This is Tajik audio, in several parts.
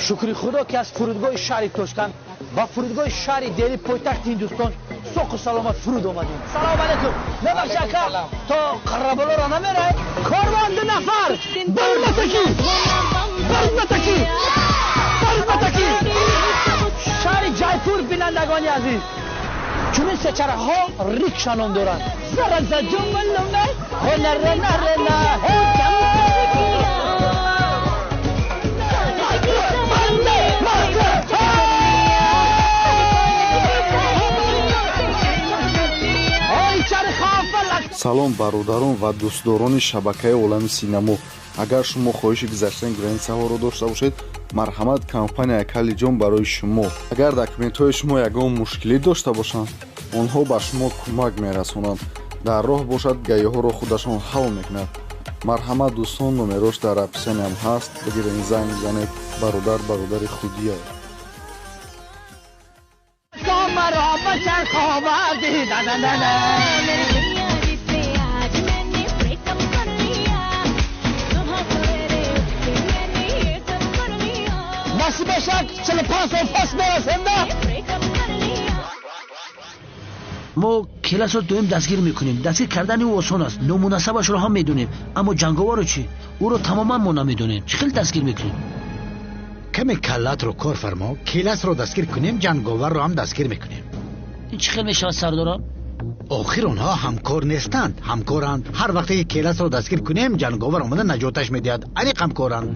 Шукри худо ки аз фурудгоҳи шаҳри Тошканд ба фурудгоҳи шаҳри Дели пойтахти Ҳиндустон соқу саломат фуруд омадем. Салом алейкум. Мебахши ака, то Қараболоро намерай? Корвон 2 нафар. Барматаки! Барматаки! Барматаки! Шаҳри Ҷайпур, бинандагони азиз. Чунин сечарахҳо рикша ном доранд. Зараза ҷумлуме, ҳонара нарена. Салом бародарон ва дӯстдорони шабакаи Олами Синамо. Агар шумо хоҳиши гузаштани границаҳоро дошта бошед, марҳамат, компания Калиҷон барои шумо. Агар документҳои шумо ягон мушкилӣ дошта бошанд, онҳо ба шумо кӯмак мерасонанд. Дар роҳ бошад, гаиҳоро худашон ҳал мекунад. Марҳамат дӯстон, номерош дар описаниям ҳаст, бигирен, занг занед. Бародар бародари худия. Насиб 45 сол пас мерасем, да? Мо Келасро доим дастгир мекунем. Дастгир кардани ӯ осон аст. Номунасабашро ҳам медонем. Аммо ҷанговарро чӣ? Ӯро тамоман мо намедонем. Чӣ хел дастгир мекунем? Каме каллатро кор фармо. Келасро дастгир кунем, ҷанговарро ҳам дастгир мекунем. Ин чӣ хел мешавад, сардорам? Охир онҳо ҳамкор нестанд, ҳамкоранд. Ҳар вақте ки Келасро дастгир кунем, ҷанговар омада наҷоташ медиҳад. Аниқ ҳамкоранд.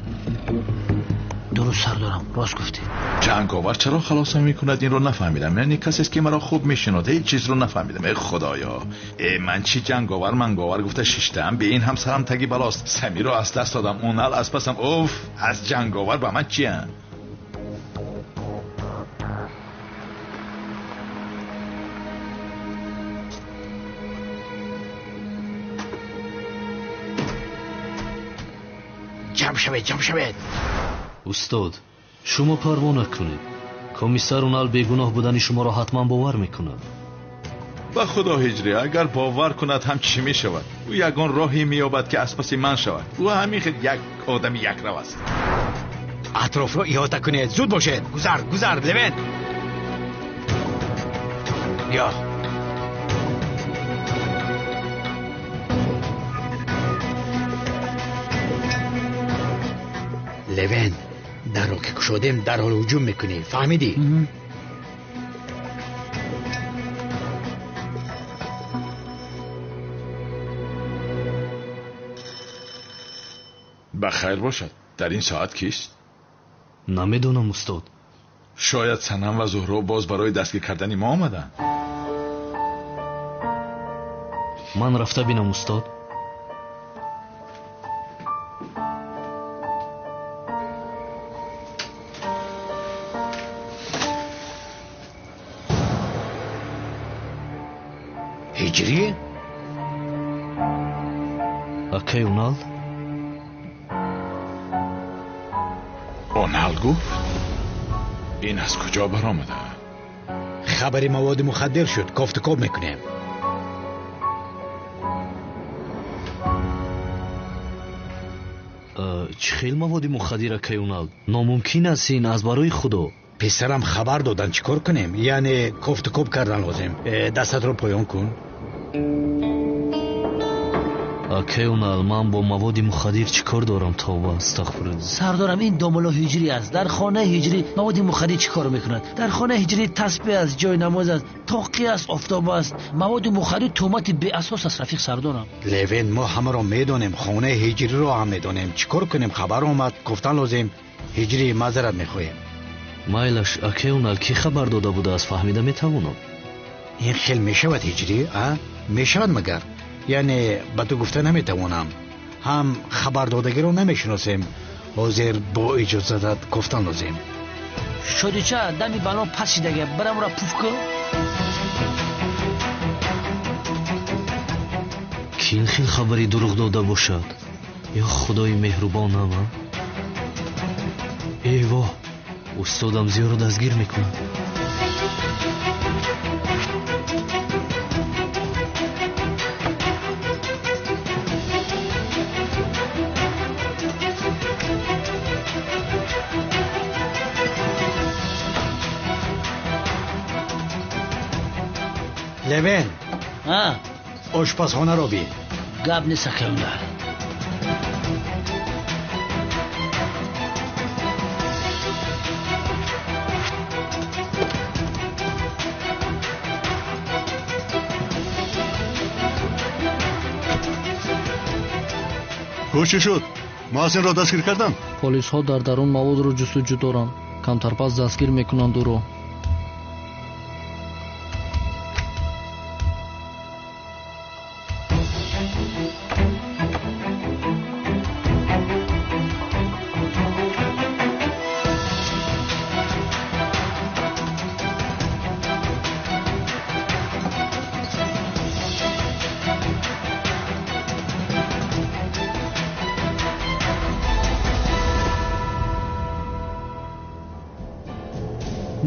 Дуруст сардорам, рост гуфтӣ. Ҷанговар чаро халосам мекунад, инро нафаҳмидам. Яъне касест ки маро хуб мешиносад, ҳеҷ чизро нафаҳмидам. Эй худоё, э ман чӣ ҷанговар манговар гуфта шиштаам, бе ин ҳам сарам таги балост. Самиро аз даст додам, Унал аз пасам. Уф, аз ҷанговар ба ман чиянд? Ҷамъ шавед, ҷамъ шавед. Устод, шумо парво накунед. Комиссар Унал бегуноҳ будани шуморо ҳатман бовар мекунад. Ба худо ҳиҷрӣ, агар бовар кунад ҳам чӣ мешавад? Ӯ ягон роҳе меёбад ки аз паси ман шавад. Ӯ ҳамин хел як одами якрав аст. Атрофро иҳота кунед, зуд бошед. Гузар, гузар, Левент. Ё Левент, дарро ки кушодем, дарҳол ҳуҷум мекунӣ. Фаҳмидӣ? Ба хайр бошад. Дар ин соат кист? Намедонам устод. Шояд Санам ва Зуҳро боз барои дастгир кардани мо омаданд. Ман рафта бинам устод. Ҳиҷрӣ? Акай Унал? Унал гуфт? Ин аз куҷо баромада? Хабари маводи мухаддир шуд, кофтукоб мекунем. Чӣ хел маводи мухаддир, акай Унал? Номумкин аст ин, аз барои худо. Писарам хабар додан, чӣ кор кунем? Яъне кофтукоб кардан лозим. Дастатро поён кун. Акай Унал, ман бо маводи мухаддир чӣ кор дорам? Тавба, астағфируллоҳ. Сардорам, ин домулло ҳиҷрӣ аст. Дар хонаи ҳиҷрӣ маводи мухаддир чӣ кор мекунад? Дар хонаи ҳиҷрӣ тасбеҳ аст, ҷои намоз аст, тоқӣ аст, офтоб аст. Маводи мухаддир туҳмати беасос аст, рафиқ сардорам. Левен, мо ҳамаро медонем, хонаи ҳиҷриро ҳам медонем. Чӣ кор кунем? Хабар омад, гуфтан лозим. Ҳиҷрӣ, маъзарат мехоҳем. Майлаш, акай Унал, кӣ хабар дода будааст, фаҳмида метавонам. Ин хел мешавад ҳиҷрӣ, а? Мешавад магар? Яъне ба ту гуфта наметавонам. Ҳам хабардодагиро намешиносем. Ҳозир бо иҷозатат гуфтан лозим. Шодича, дами бало пас шидага, барамро пуф кун. Кӣ ин хел хабари дурӯғ дода бошад? Ё худои меҳрубонам, а? Эй воҳ, устодам зиёро дастгир мекунад. Левен, ошпазхонаро бин. Гап нест, акаунар. Чӣ шуд? Муҳассинро дастгир карданд? Полисҳо дар дарун маводро ҷустуҷӯ доранд. Камтар пас дастгир мекунанд ӯро.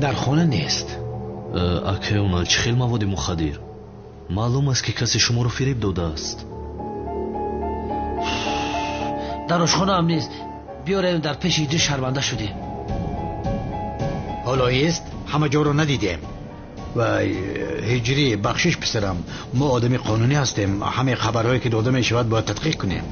Дар хона нест. Акаёнал, чӣ хел маводи мухаддир? Маълум аст, ки касе шуморо фиреб додааст. Дар ошхонаам нест. Биёрем, дар пеши ҳиҷрӣ шарманда шудем. Ҳоло ест, ҳама ҷоро надидем. Вай, ҳиҷрӣ, бахшиш писарам, мо одами қонунӣ ҳастем. Ҳамаи хабарҳое ки дода мешавад бояд тадқиқ кунем.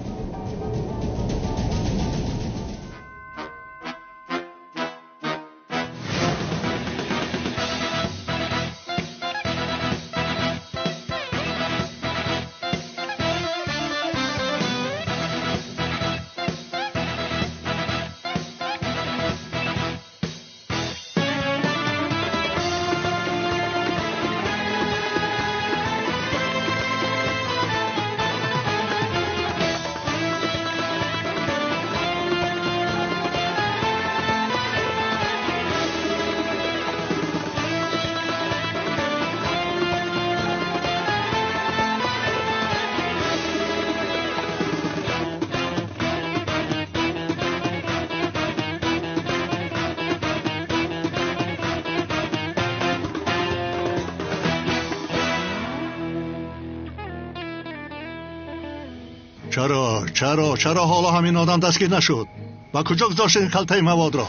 Чаро ҳоло ҳамин одам дастгир нашуд? Ба куҷо гузоштед халтаи маводро?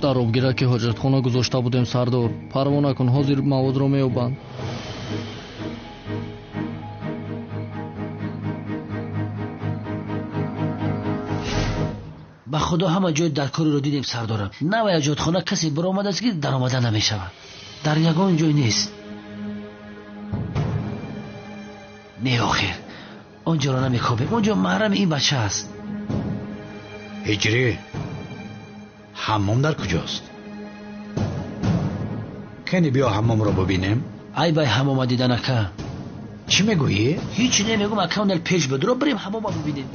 Дар обгираки ҳоҷатхона гузошта будем, сардор. Парво накун, ҳозир маводро меёбанд. Ба худо ҳама ҷой дар кориро дидем, сардорам. Навай ҳоҷатхона касе баромадааст, ки даромада намешавад. Дар ягон ҷой нест. Не, охир, он ҷоро намекобем. Он ҷо маҳрами ин бача аст. Ҳиҷрӣ, ҳаммом дар куҷост? Кани биё ҳаммомро бубинем. Ай бай ҳаммома дидан, ака. Чӣ мегӯӣ? Ҳеҷ намегӯм, ака, онал пеш бидро, бирем ҳаммома бубинем.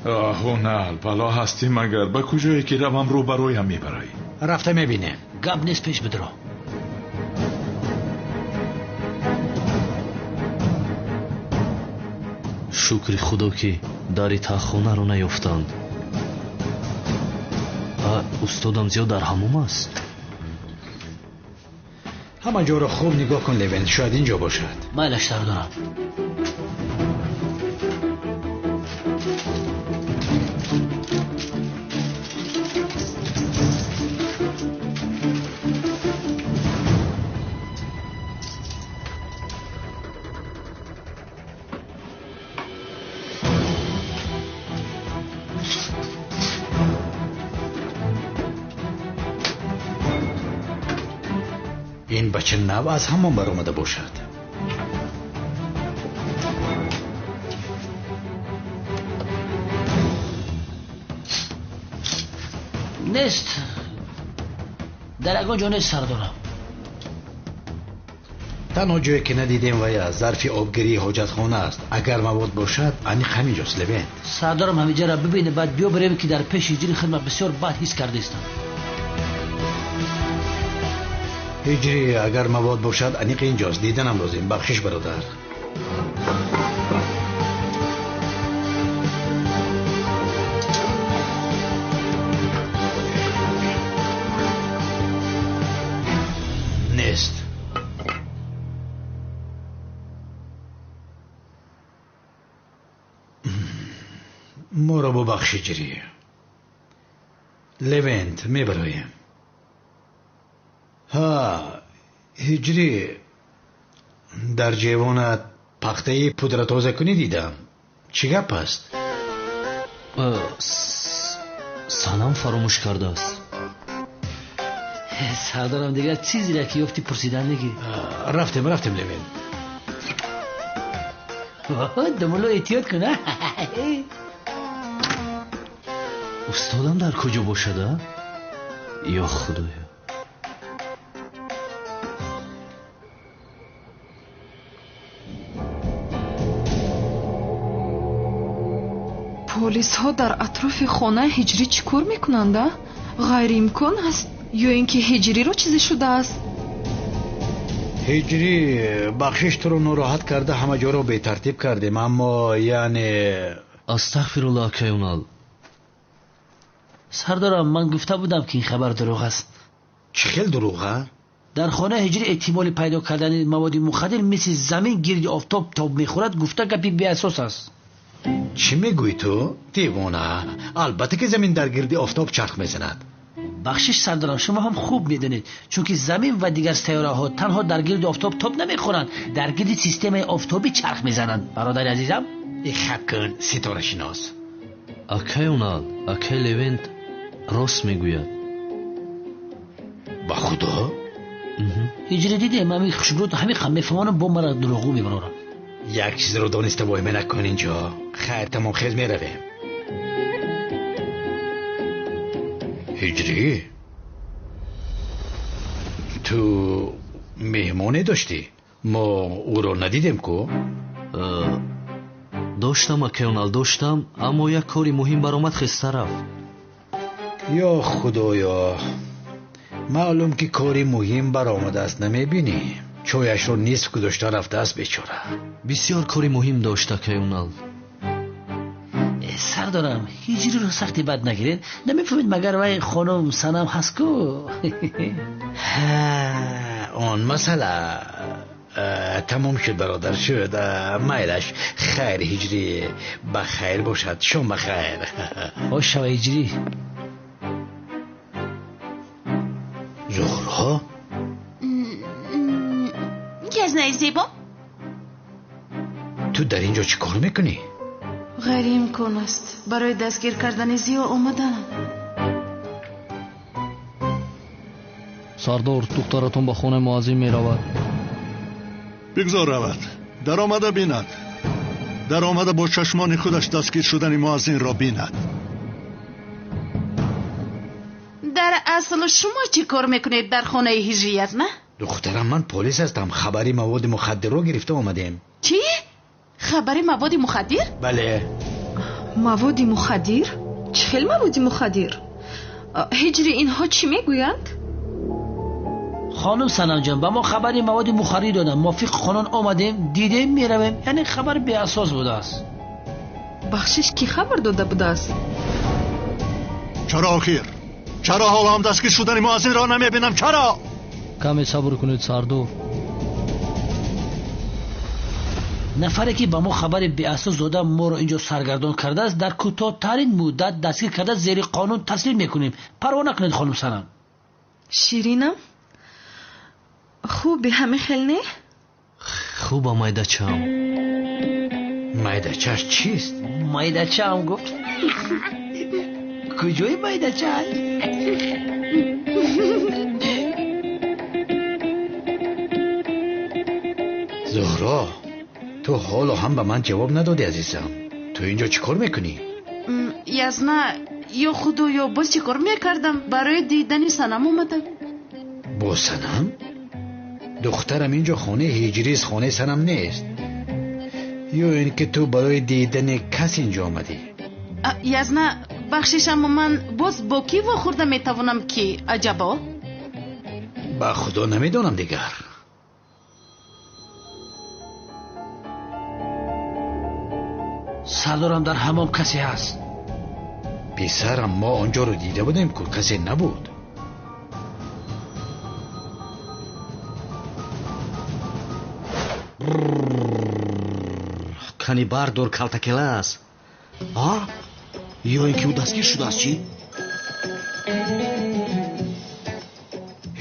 Оҳунал, бало ҳастӣ магар? Ба куҷое ки равам, рӯ бароям мебарӣ. Рафта мебинем. Гап нест, пеш бидро. Шукри худо, ки дари тахонаро наёфтанд. Устодам зиёд дар ҳаммом аст. Ҳама ҷоро хуб нигоҳ кун, Левен, шояд ин ҷо бошад. Майлаш, сардорам. Ин бача нав аз ҳамон баромада бошад. Нест. Дар ягон ҷо нест, сардорам. Танҳо ҷое ки надидем вай аз зарфи обгирии ҳоҷатхона аст. Агар мавод бошад, аниқ ҳамин ҷост, Левент. Сардорам, ҳаминҷаро бибине, баъд биё бирем, ки дар пеши ҳиҷри хидмат бисёр бад ҳис кардаистам. Ҳиҷрӣ, агар мавод бошад, аниқ инҷост. Диданам лозим. Бахшиш, бародар. Нест. Моро бубахш, ҳиҷрӣ. Левент, мебароем. Ҳа, ҳиҷрӣ, Дар ҷевонат пахтаи пудратозакунӣ дидам. Чӣ гап аст? Санам фаромӯш кардааст. Сардорам, дигар чизеро ки ёфтӣ пурсидан неги. Рафтем, рафтем, Левент. Домулло, эҳтиёт кун. Устодам дар куҷо бошад, а? Ё Худоё! Полисҳо дар атрофи хонаи Ҳиҷрӣ чӣ кор мекунанд, а? Ғайриимкон аст, ё ин ки Ҳиҷриро чизе шудааст? Ҳиҷрӣ, бахшиш, туро нороҳат карда, ҳама ҷоро бетартиб кардем, аммо яъне Астағфируллоҳ, акай Унал. Сардорам, ман гуфта будам, ки ин хабар дурӯғ аст. Чӣ хел дурӯғ, а? Дар хонаи Ҳиҷрӣ эҳтимоли пайдо кардани маводи мухаддир мисли замин гирди офтоб тоб мехӯрад, гуфта гапи беасос аст. Чӣ мегӯӣ ту, девона? Албатта ки замин дар гирди офтоб чарх мезанад. Бахшиш, сардорам, шумо ҳам хуб медонед, чунки замин ва дигар сайёраҳо танҳо дар гирди офтоб тоб намехӯранд, дар гирди системаи офтобӣ чарх мезананд. Бародари азизам, хаб кун, ситорашинос. Акай Унал, акай Левент рост мегӯяд. Ба Худо? Ҳиҷрӣ, дидем, ҳамин хушбрӯд ҳамин қам мефаҳмонам, бо мара дурӯғгӯ мебарорам. Як чизро дониста воҳима накун инҷо. Хайр, тамом, хез, меравем. Ҳиҷрӣ, ту меҳмоне доштӣ? Мо ӯро надидем ку? Доштам, акай Унал, доштам, аммо як кори муҳим баромад, хеста рафт. Ё Худоё, маълум ки кори муҳим баромадааст, намебинӣ? Чояшро нисф гузошта рафтааст бечора. Бисёр кори муҳим дошт, акай Унал. Сардорам, Ҳиҷриро сахти бад нагиред. Намефаҳмед, магар вай хонум Санам ҳаст ку? Он масъала тамом шуд, бародар, шуд. Майлаш, хайр, Ҳиҷрӣ, ба хайр бошад, шом ба хайр. Хош шава, Ҳиҷрӣ. Зуҳро? Язнаи зебо? Ту дар ин ҷо чӣ кор мекунӣ? Ғайриимкон аст. Барои дастгир кардани Зиё омадаам. Сардор, духтаратон ба хонаи муаззин меравад. Бигзор равад. Даромада бинад. Даромада бо чашмони худаш дастгир шудани муаззинро бинад. Дар асл шумо чӣ кор мекунед дар хонаи Ҳиҷрӣ, Язна? Духтарам, ман полис ҳастам. Хабари маводи мухаддирро гирифта омадем. Чӣ? Хабари маводи мухаддир? Бале. Маводи мухаддир? Чӣ хел маводи мухаддир? Ҳиҷрӣ, инҳо чӣ мегӯянд? Хонум Санамҷон, ба мо хабари маводи мухаддир доданд. Мувофиқи қонун омадем, дидем, меравем. Яъне хабар беасос будааст. Бахшиш, кӣ хабар дода будааст? Чаро охир? Чаро ҳоло ҳам дастгир шудани муаззинро намебинам? Чаро? Каме сабр кунед, сардор. Нафаре ки ба мо хабари беасос дода, моро инҷо саргардон кардааст, дар кӯтоҳтарин муддат дастгир карда зери қонун таслим мекунем. Парво накунед, хонум Санам. Ширинам, хуби ҳамин хел не? Хуба, майдачаам. Майдачааш чист? Майдачаам гуфт. Куҷои майдачааш? Зуҳро, ту ҳоло ҳам ба ман ҷавоб надодӣ, азизам. Ту инҷо чӣ кор мекунӣ? Язна, ё Худоё, боз чӣ кор мекардам? Барои дидани Санам омадам. Бо Санам? Духтарам, инҷо хонаи Ҳиҷрист, хонаи Санам нест. Ё ин ки ту барои дидани кас инҷо омадӣ? Язна, бахшиш, аммо ман боз бо кӣ вохӯрда метавонам, ки аҷабо? Ба Худо намедонам дигар. Сардорам, дар ҳамом касе ҳаст. Писарам, мо онҷоро дида будем ку, касе набуд. Кани бардор, калтакелас. А? Ё ин ки ӯ дастгир шудааст, чӣ?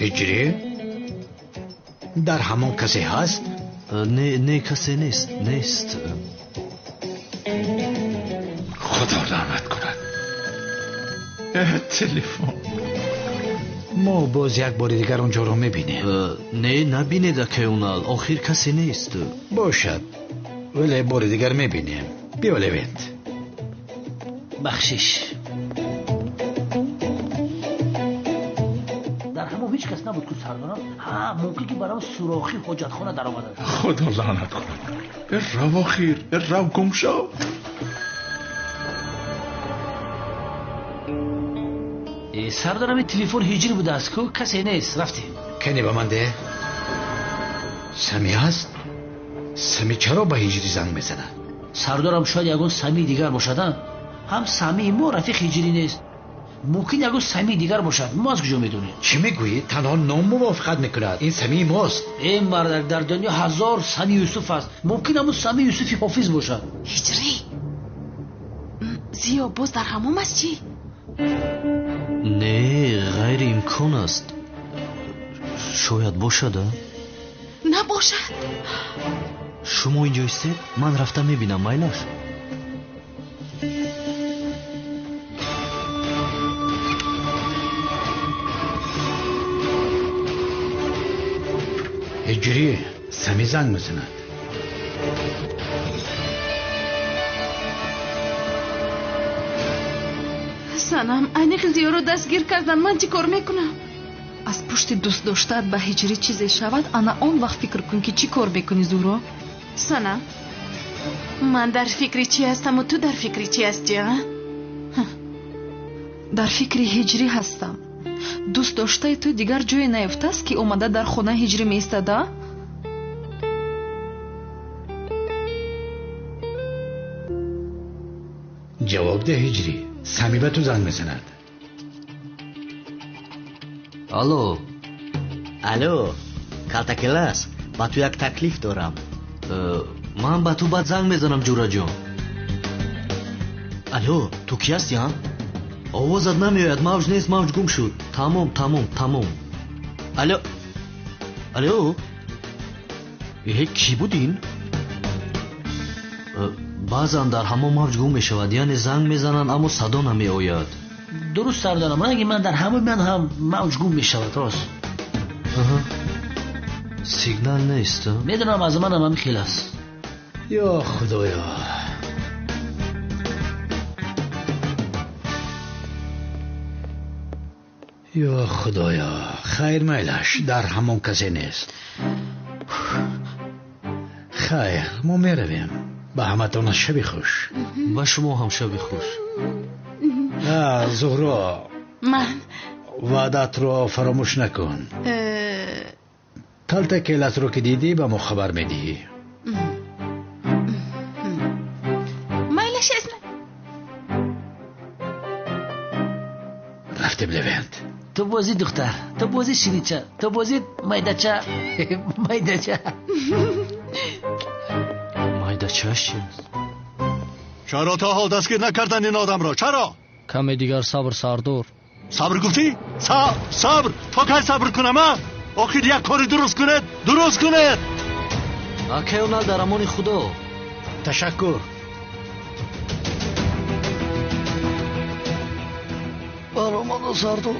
Ҳиҷрӣ, дар ҳамон касе ҳаст? Не, не, касе нест, нест. Худо лаънат кунад. Телефон. Мо боз як бори дигар онҷоро мебинем. Не, набинед, акай Унал, охир касе нест. Бошад, вале бори дигар мебинем. Биё, Левент. Бахшиш. Дар ҳамон ҳеҷ кас набуд ку сардорам. Ҳа, мумкин ки барам сурохи ҳоҷатхона даромадааст. Худо лаънат кунад. Рав охир, рав гум шав. Сардорам, ин телефон ҳиҷрӣ будааст ку, касе нест, рафтем. Кане ба ман деҳ. Сами аст? Сами чаро ба ҳиҷрӣ занг мезанад? Сардорам, шояд ягон самии дигар бошад, а? Ҳам самии мо рафиқ ҳиҷрӣ нест. Мумкин ягон самии дигар бошад, мо аз куҷо медонем? Чӣ мегӯӣ? Танҳо ном мувофиқат мекунад. Ин самии мост. Э мардак, дар дунё 1000 сами Юсуф аст. Мумкин ҳамун сами Юсуфи ҳофиз бошад. Ҳиҷрӣ, Зиё боз дар ҳамом аст чӣ? Не, ғайриимкон аст. Шояд бошад, а? Набошад. Шумо инҷо истед, ман рафта мебинам, майлаш? Ҳиҷрӣ, Сами занг мезанад. Санам, аниқ Зиёро дастгир кардан, ман чӣ кор мекунам? Аз пушти дӯстдоштаат ба ҳиҷрӣ чизе шавад, ана он вақт фикр кун ки чӣ кор мекунӣ, Зуҳро. Санам, ман дар фикри чӣ ҳастаму ту дар фикри чӣ ҳастӣ, а? Дар фикри ҳиҷрӣ ҳастам. Дӯстдоштаи ту дигар ҷое наёфтааст ки омада дар хона ҳиҷрӣ меистад, а? Ҷавоб деҳ, ҳиҷрӣ. Сами ба ту занг мезанад. Алло. Алло, Калтакелас, ба ту як таклиф дорам. Ман ба ту баъд занг мезанам, ҷураҷон. Алло, ту кӣ ҳастӣ, а? Овозат намеояд, мавҷ нест, мавҷ гум шуд. Тамом, тамом, тамом. Алло, алло, э, кӣ буд ин? Баъзан дар ҳамон мавҷ гум мешавад, яъне занг мезананд, аммо садо намеояд. Дуруст, сардорам, ранги ман дар ҳамон ман ҳам мавҷ гум мешавад, рост. Сигнал нест. Медонам, аз манам ҳамин хел аст. Ё худоё. Ё худоё, хайр, майлаш, дар ҳамон касе нест. Хайр, мо меравем. Ба ҳаматон шаби хуш. Ба шумо ҳам шаби хуш. Зуҳро, ман ваъдатро фаромӯш накун. Калтакеласро ки дидӣ, ба мо хабар медиҳӣ. Майлаш аст. Рафтем, Левент. Ту бозӣ, духтар, ту бозӣ, ширинча, ту бозӣ, майдача, майдача. Майдачаш чист? Чаро то ҳол дастгир накардан ин одамро? Чаро? Каме дигар сабр, сардор. Сабр гуфтӣ? Сабр? То кай сабр кунам, а? Охир як кори дуруст кунед, дуруст кунед. Акай Унал, дар амони Худо. Ташаккур. Баромада, сардор.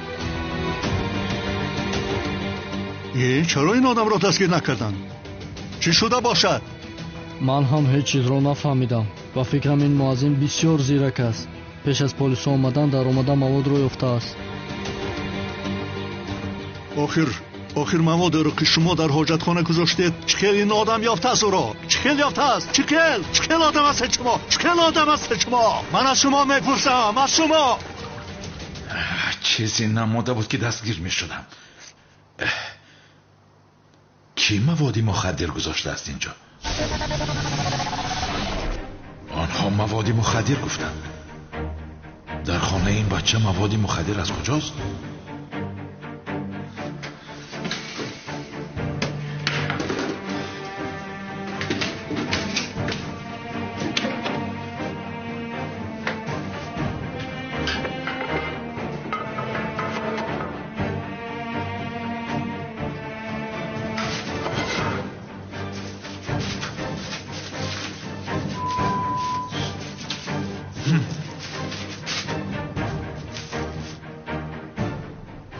Э, чаро ин одамро дастгир накарданд? Чӣ шуда бошад? Ман ҳам ҳеҷ чизро нафаҳмидам. Ба фикрам, ин муаззин бисёр зирак аст. Пеш аз полисҳо омадан даромада маводро ёфтааст. Охир маводеро ки шумо дар ҳоҷатхона гузоштед, чӣ хел ин одам ёфтааст ӯро? Чӣ хел ёфтааст? Чӣ хел? Чӣ хел одам ҳастед шумо? Чӣ хел одам ҳастед шумо? Ман аз шумо мепурсам, аз шумо. Чизе намода буд ки дастгир мешудам. Кӣ маводи мухаддир гузоштааст инҷо? Онҳо маводи мухаддир гуфтанд. Дар хонаи ин бача маводи мухаддир аз куҷост?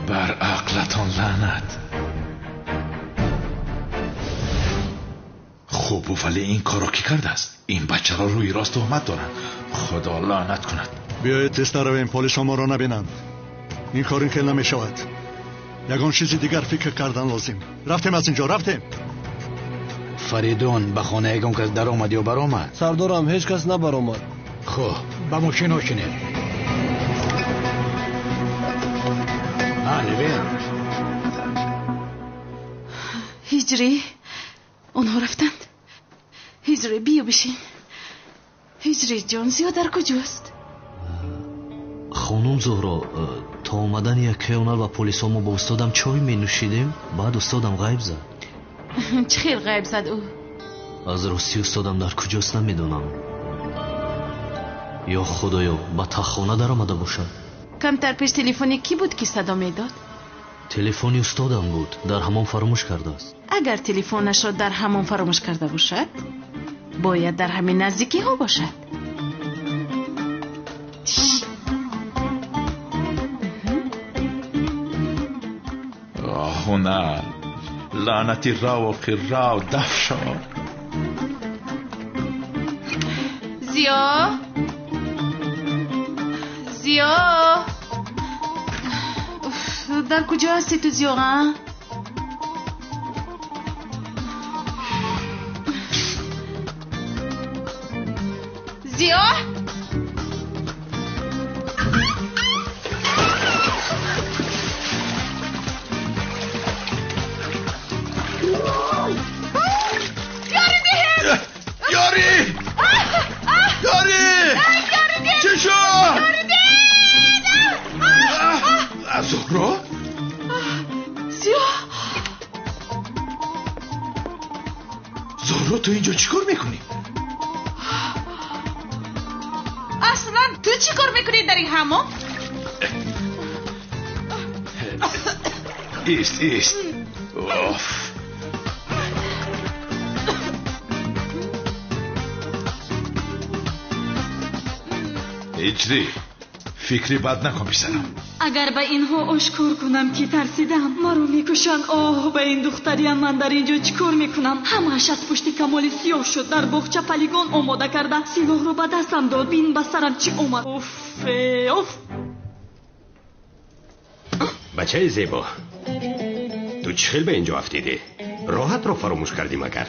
Бар ақлатон лаънат. Хуб, вале ин корро кӣ кардааст? Ин бачаро рӯи рост туҳмат доранд. Худо лаънат кунад. Биёед тез наравем, полисҳо моро набинанд. Ин кор ин хел намешавад. Ягон чизи дигар фикр кардан лозим. Рафтем аз инҷо, рафтем. Фаридун, ба хона ягон кас даромад ё баромад? Сардорам, ҳеҷ кас набаромад. Хуб, ба мошин шинед. Левен. Ҳиҷрӣ, онҳо рафтанд. Ҳиҷрӣ, биё бишин. Ҳиҷрӣ ҷон, Зиё дар куҷост? Хонум Зуҳро, то омадани яккаи онал ва полисҳо мо бо устодам чой менӯшидем, баъд устодам ғайб зад. Чӣ хел ғайб зад ӯ? Аз ростӣ устодам дар куҷост намедонам. Ё худоё, ба таххона даромада бошад. Камтар пеш телефони кӣ буд ки садо медод? Телефони устодам буд, дар ҳамон фаромӯш кардааст. Агар телефонашро дар ҳамон фаромӯш карда бошад, бояд дар ҳамин наздикиҳо бошад. Ҳунар, лаънати рав, охир рав, даф шав. Зиё, Зиё, дар куҷо ҳастӣ ту, Зиё? Зиё, ёрӣ, ёрӣ, чӣ шуд? Зуҳро? Зиё, Зуҳро, ту инҷо чӣ кор мекунӣ? Аслан ту чӣ кор мекунӣ дар ин ҳамом? Ист, ист. Оф. Ҳиҷрӣ, фикри бад накун писарам. Агар ба инҳо ошкор кунам ки тарсидам, маро мекушанд. Оҳ, ба ин духтариям ман дар инҷо чӣ кор мекунам? Ҳамааш аз пушти Камоли сиёҳ шуд. Дар боғча полигон омода карда силоҳро ба дастам дод. Бин ба сарам чӣ омад. Уф, уф. Бачаи зебо, ту чӣ хел ба инҷо афтидӣ? Роҳатро фаромӯш кардӣ магар?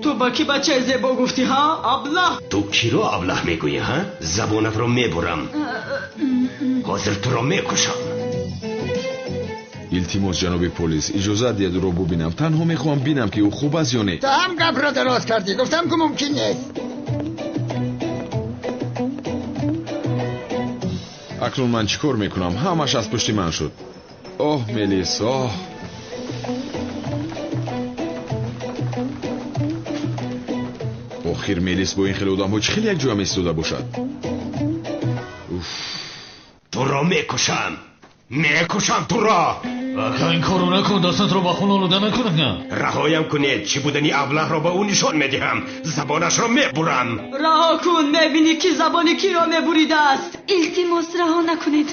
Ту ба кӣ бачаи зебо гуфтӣ, ҳа? Аблаҳ! Ту киро аблаҳ мегӯӣ, ҳа? Забонатро мебурам. Ҳозир туро мекушам. Илтимос, ҷаноби полис, иҷозат диҳед ӯро бубинам. Танҳо мехоҳам бинам ки ӯ хуб аст ё не. Ту ҳам гапро дароз кардӣ. Гуфтам ки мумкин нест. Акнун ман чӣ кор мекунам? Ҳамаш аз пушти ман шуд. Оҳ, Мелис, оҳ. Охир Мелис бо ин хеле одамҳо чӣ хеле якҷоя меистода бошад? Туро мекушам, мекушам туро. Ака, ин корро накун, дастатро ба хун олуда накун. Раҳоям кунед, чӣ будани аблаҳро ба ӯ нишон медиҳам. Забонашро мебурам. Раҳо кун, мебинӣ ки забони киро мебуридааст. Илтимос, раҳо накунед.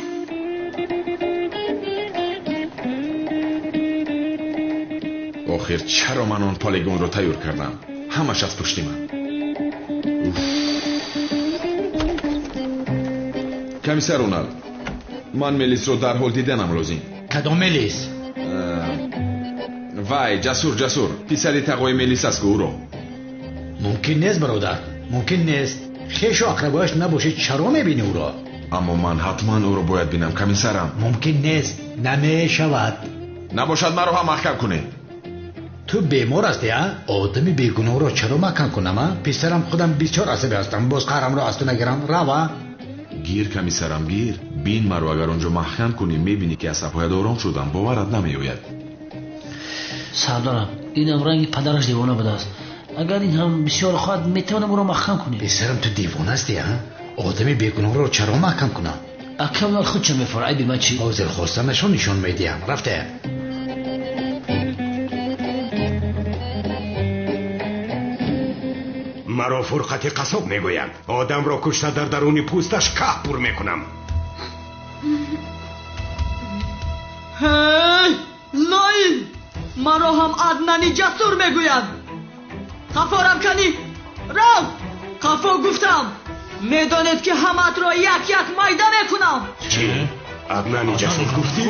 Охир чаро ман он полигонро тайёр кардам? Ҳамаш аз пушти ман. Комиссар Унал, ман Мелисро дарҳол диданам лозим. Кадом Мелис? Вай, Ҷасур, Ҷасур, писари тағои Мелис аст, ӯро. Мумкин нест, бародар, мумкин нест. Хешу ақрабояш набошед, чаро мебинӣ ӯро? Аммо ман ҳатман ӯро бояд бинам, комиссарам. Мумкин нест, намешавад. Набошад, маро ҳам маҳкам кунед. Ту бемор ҳастӣ, а? Одами бегуноҳро чаро маҳкам кунам, а? Писарам, худам бисёр асабӣ ҳастам, боз қаҳрамро аз ту нагирам. Рава. Гир, комиссарам, гир. Бин маро, агар онҷо маҳкам кунӣ, мебинӣ ки асабҳоят ором шудам, боварат намеояд. Сардорам, инам ранги падараш девона будааст. Агар ин ҳам бисёр хоҳад, метавонам ӯро маҳкам кунем. Писарам, ту девона ҳастӣ, а? Одами бегуноҳро чаро маҳкам кунам? Акам худ ча мефора, айби ман чӣ? Ҳозир хостанашон нишон медиҳам. Рафте. Маро Фурқати қассоб мегӯянд. Одамро кушта дар даруни пӯсташ каҳ пур мекунам. Ҳей, лоин! Маро ҳам Аднани ҷасур мегӯянд. Қафорам канӣ, рав! Қафо гуфтам. Медонед ки ҳамаатро як-як майда мекунам. Чӣ? Аднани ҷасур гуфтӣ?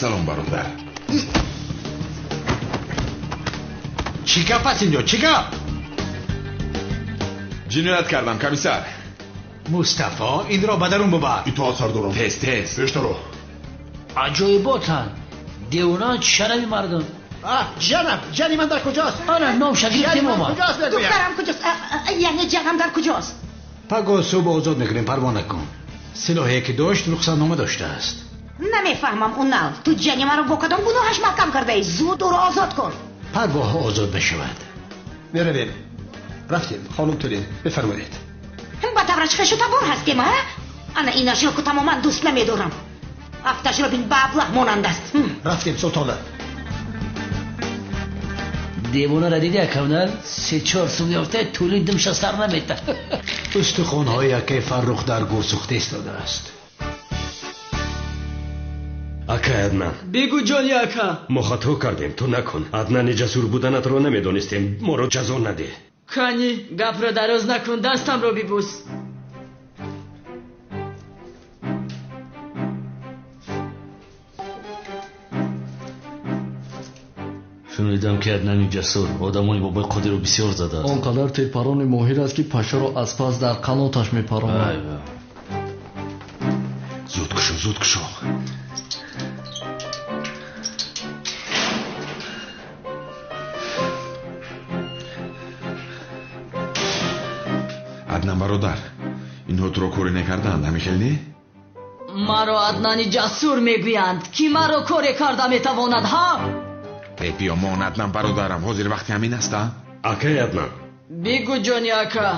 Салом, бародар. Чӣ гап аст инҷо? Чӣ гап? Ҷиноят кардам, комиссар. Мустафо, инро ба дарун бубар. Итоат, сардорам. Тез, тез. Пештаро. Аҷоиботанд. Девонаанд шарави мардум. Ҷанам, ҷани ман дар куҷост? Ана номша гирифтем омад. Духтарам куҷост? Яъне ҷанам дар куҷост? Пагоҳ субҳ озод мекунем, парво накун. Силоҳе ки дошт рухсатнома доштааст. Намефаҳмам, Унал. Ту ҷани маро бо кадом гуноҳаш маҳкам кардаӣ? Зуд ӯро озод кун. Пагоҳ озод мешавад. Меравем. Рафтем, хонум Тулин, бифармоед. Ба тавраш хешу табор ҳастем, а? Ана инашро ку тамоман дӯст намедорам. Афташро бин, ба аблаҳ монанд аст. Рафтем, султона. Девонаро диди, акавнал? 3-4 сум ёфта, Тулин димша сар намета. Устухонҳои акаи Фаррух дар гур сӯхта истодааст. Акай Аднан. Бигӯ, ҷони ака. Мо хато кардем, ту накун. Аднани ҷасур буданатро намедонистем. Моро ҷазо надеҳ. Кани, гапро дароз накун, дастамро бибӯс. Шунидам ки Аднани ҷасур одамони бобои Қодирро бисёр задааст. Он қадар тирпарони моҳир аст, ки пашаро аз пас дар қаноташ мепаронад. Зуд кушо, зуд кушо. Аднан бародар, инҳо туро коре накарданд, ҳамин хел не? Маро Аднани ҷасур мегӯянд. Ки маро коре карда метавонад, ҳа? Э, биёмон, Аднан бародарам, ҳозир вақти ҳамин аст, а? Акай Аднан. Бигӯ, ҷони ака.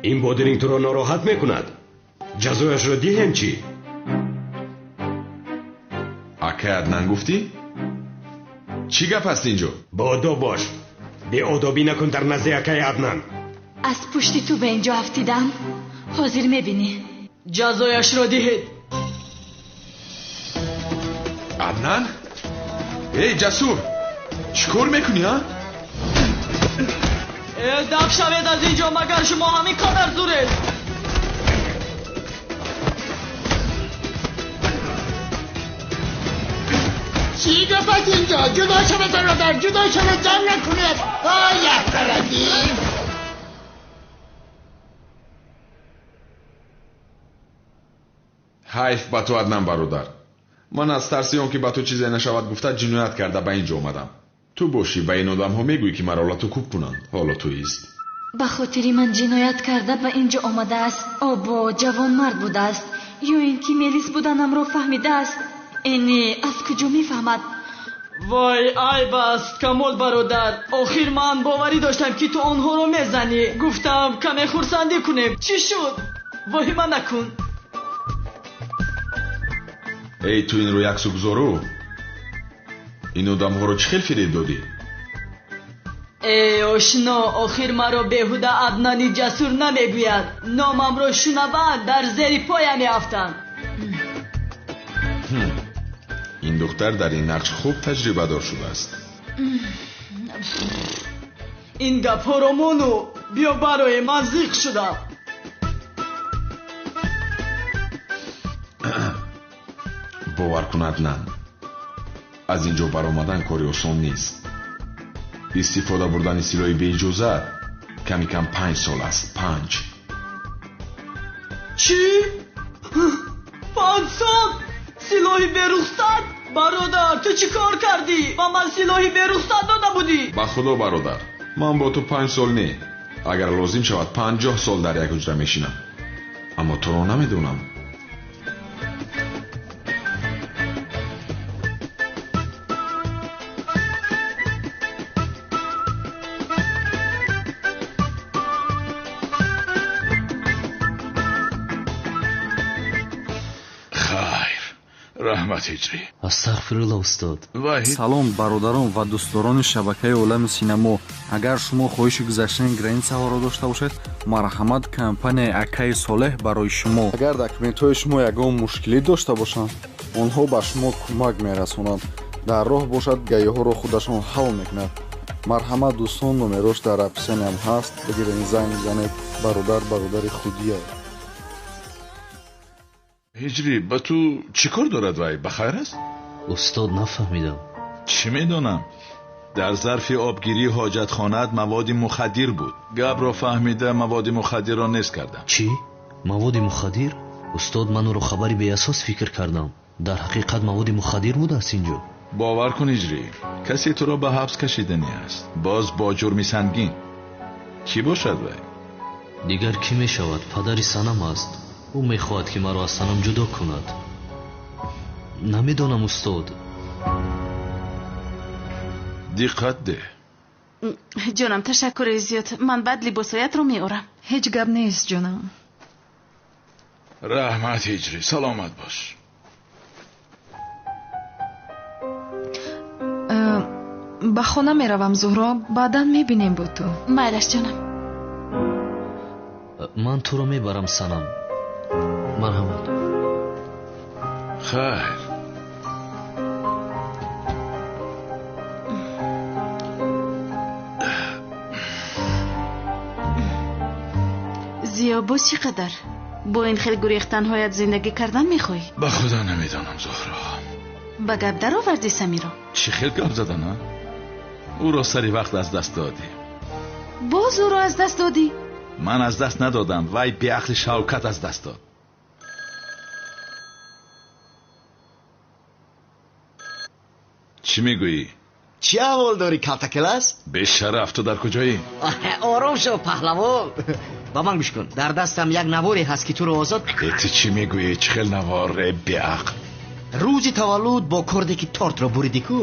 Ин бодиринг туро нороҳат мекунад. Ҷазояшро диҳем чӣ? Акай Аднан гуфтӣ? Чӣ гап аст инҷо? Боодоб бош. Беодобӣ накун дар назди акай Аднан. Аз пушти ту ба инҷо афтидам. Ҳозир мебинӣ. Ҷазояшро диҳед. Аднан? Эй, ҷасур! Чӣ кор мекунӣ, а? Э, даф шавед аз инҷо, магар шумо ҳамин қадар зуред? Чӣ гап аст инҷо? Ҷудо шавед, бародар, ҷудо шавед, ҷанг накунед. Ой, яккарадим. Ҳайф ба ту, Аднан бародар. Ман аз тарси он ки ба ту чизе нашавад гуфта ҷиноят карда ба инҷо омадам. Ту бошӣ ба ин одамҳо мегӯӣ ки маро лату кӯб кунанд. Ҳоло туист. Ба хотири ман ҷиноят карда ба инҷо омадааст. Обо ҷавонмард будааст. Ё ин ки мелис буданамро фаҳмидааст. Эне аз куҷо мефаҳмад? Вой, айб аст, Камол бародар. Охир ман боварӣ доштам ки ту онҳоро мезанӣ. Гуфтам каме хурсандӣ кунем. Чӣ шуд? Воҳима накун. Эй, ту инро яксу гузору. Ин одамҳоро чӣ хел фиреб додӣ? Эй, ошно, охир маро беҳуда Аднани ҷасур намегӯяд. Номамро шунаванд, дар зери поя меафтанд. Ин духтар дар ин нақш хуб таҷрибадор шудааст. Ин гапҳоро мону биё барои ман зиқ шудам. Бовар кун, Аднан, аз ин ҷо баромадан кори осон нест. Истифода бурдани силоҳи беиҷозат ками кам 5 сол аст. 5. Чӣ? 5 сол? Силоҳи берухсат? Бародар, ту чӣ кор кардӣ? Ба ман силоҳи берухсат дода будӣ. Ба худо, бародар, ман бо ту 5 сол не, агар лозим шавад 50 сол дар як ҳуҷра мешинам. Аммо туро намедонам. Хайр. Раҳмат Ҳиҷрӣ. Астағфирулло устод. Салом бародарон ва дӯстдорони шабакаи Олами Синамо. Агар шумо хоҳиши гузаштани границаҳоро дошта бошед, марҳамат компанияи Акаи Солеҳ барои шумо. Агар документҳои шумо ягон мушкилӣ дошта бошанд, онҳо ба шумо кӯмак мерасонанд. Дар роҳ бошад, гаиҳоро худашон ҳал мекунад. Марҳамат дӯстон, номерош дар описаниям ҳаст, бигирен занг бизанед. Бародар бародари худия. Ҳиҷрӣ, ба ту чӣ кор дорад вай? Ба хайр аст? Устод, нафаҳмидам. Чӣ медонам? Дар зарфи обгирии ҳоҷатхонаат маводи мухаддир буд. Гапро фаҳмида маводи мухаддирро нест кардам. Чӣ? Маводи мухаддир? Устод, ман ӯро хабари беасос фикр кардам. Дар ҳақиқат маводи мухаддир будааст инҷо. Бовар кун Ҳиҷрӣ, касе туро ба ҳабс кашиданӣ аст. Боз бо ҷурми сангин. Кӣ бошад вай? Дигар кӣ мешавад? Падари Санам аст. Ӯ мехоҳад ки маро аз Санам ҷудо кунад. Намедонам устод. Диққат деҳ. Ҷонам, ташаккури зиёд. Ман баъд либосҳоятро меорам. Ҳеҷ гап нест ҷонам. Раҳмат Ҳиҷрӣ, саломат бош. Ба хона меравам Зуҳро, баъдан мебинем бо ту. Майлаш ҷонам. Ман туро мебарам Санам. Марҳамат. Хайр. Зиё, боз чӣ қадар? Бо ин хел гурехтанҳоят зиндагӣ кардан мехоҳӣ? Ба худо намедонам Зуҳро. Ба гап даровардӣ Самиро? Чӣ хел гап задан, а? Ӯро сари вақт аз даст додӣ. Боз ӯро аз даст додӣ? Ман аз даст надодам, вай беақли Шавкат аз даст дод. Чӣ мегӯӣ? Чӣ аҳвол дорӣ, калтакелас? Бешараф, ту дар куҷоӣ? Ором шав паҳлавон. Ба ман гӯш кун, дар дастам як наворе ҳаст ки туро озод. Ту чӣ мегӯӣ? Чӣ хел навор, беақл? Рӯзи таваллуд бо корде ки тортро буридӣ ку?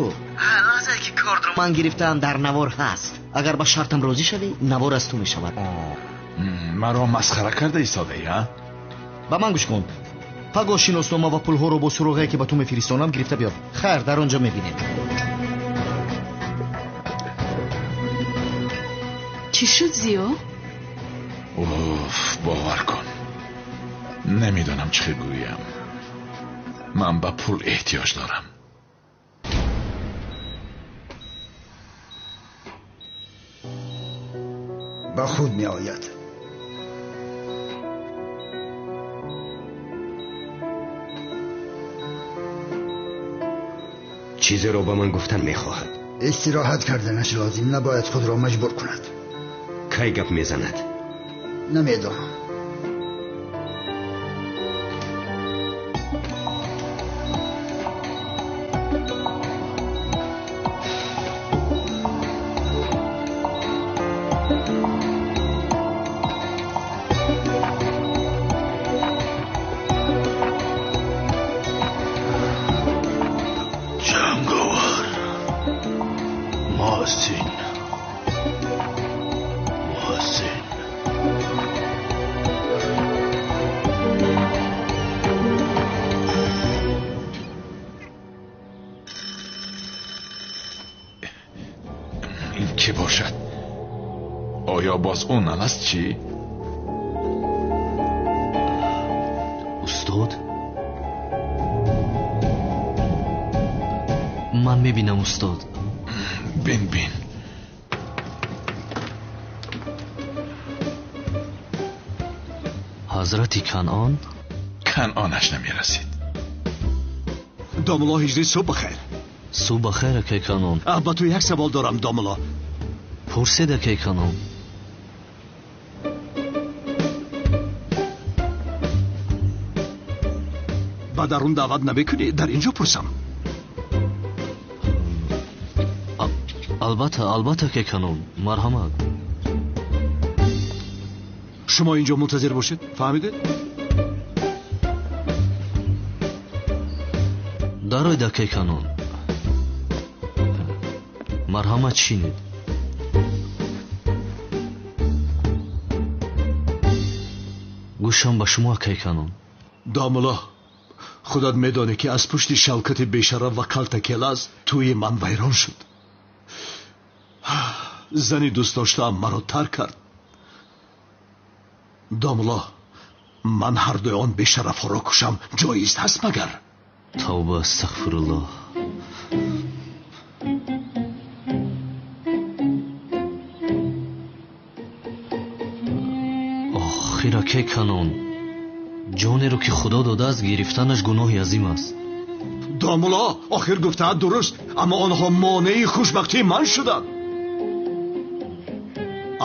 Лаҳзае ки кордро ман гирифтам, дар навор ҳаст. Агар ба шартам розӣ шавӣ, навор аз ту мешавад. Маро масхара карда истодаӣ, а? Ба ман гӯш кун. Пагоҳ шиноснома ва пулҳоро бо суроғае ки ба ту мефиристонам гирифта биёр. Хайр, дар он ҷо мебинем. Чӣ шуд Зиё? Уф, бовар кун, намедонам чӣ хел гӯям. Ман ба пул эҳтиёҷ дорам. Ба худ меояд. Чизеро ба ман гуфтан мехоҳад. Истироҳат карданаш лозим, набояд худро маҷбур кунад. Кай гап мезанад? Намедонам. Mohsin. Mohsin. Ин кӣ бошад? Оё боз ӯ аст чӣ? Устод, ман мебинам устод. Бин, бин. Ҳазрати Канъон? Канъонаш намерасид. Домулло Ҳиҷрӣ, субҳ бахайр. Субҳ бахайр, акай Канъон. Ба ту як савол дорам, домулло. Пурсед, акай Канъон. Ба дарун даъват намекунӣ? Дар инҷо пурсам. Албатта, албатта, акай Канъон. Марҳамат. Шумо инҷо мунтазир бошед, фаҳмидед? Дароед, акай Канъон. Марҳамат, шинед. Гӯшам ба шумо, акай Канъон. Домулло, Худат медонӣ ки аз пушти Шавкати бешараф ва калтакелаз тӯи ман вайрон шуд. Зани дӯстдоштаам маро тарк кард. Домулло, ман ҳардуи он бешарафҳоро кушам ҷоиз ҳаст магар? Тавба, астағфируллоҳ. Охир акай Канон, ҷонеро ки Худо додааст гирифтанаш гуноҳи азим аст. Домулло, охир гуфтаат дуруст, аммо онҳо монеи хушбахтии ман шуданд.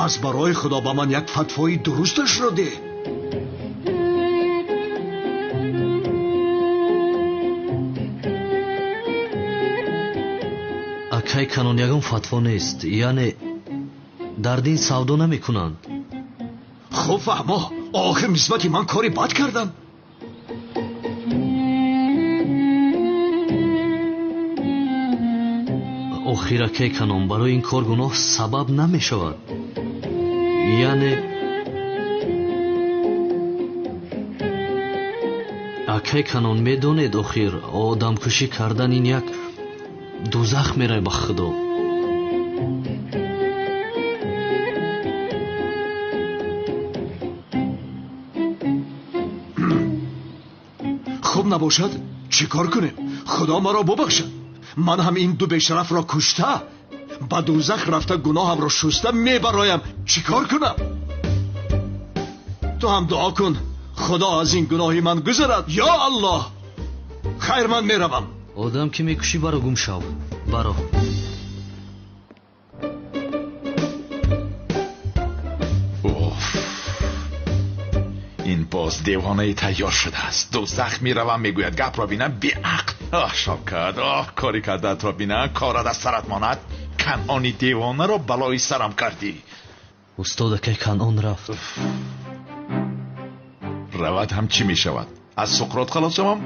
Аз барои Худо ба ман як фатвои дурусташро деҳ. Акай Канон, ягон фатво нест, яъне дар дин савдо намекунанд. Хуб фаҳмо, охир нисбати ман кори бад карданд. Охир акай Канон, барои ин кор гуноҳ сабаб намешавад. Яъне акай Канон, медонед, охир одамкушӣ кардан ин як дузах мерай ба Худо. Хуб набошад, чӣ кор кунем? Худо маро бубахшад. Ман ҳам ин ду бешарафро кушта, ба дузах рафта гуноҳамро шуста мебароям. Чӣ кор кунам? Ту ҳам дуо кун, Худо аз ин гуноҳи ман гузарад. Ё Аллоҳ! Хайр, ман меравам. Одам ки мекушӣ, баро гум шав, баро. Уф, ин боз девонаи тайёр шудааст. Дузах меравам мегӯяд. Гапро бинам, беақл. Оҳ Шавкат, оҳ, кори кардаатро бинам, корат аз сарат монад. Канъони девонаро балои сарам кардӣ. Устод, акай Канъон рафт. Равад ҳам чӣ мешавад? Аз Суқрот халос шавам,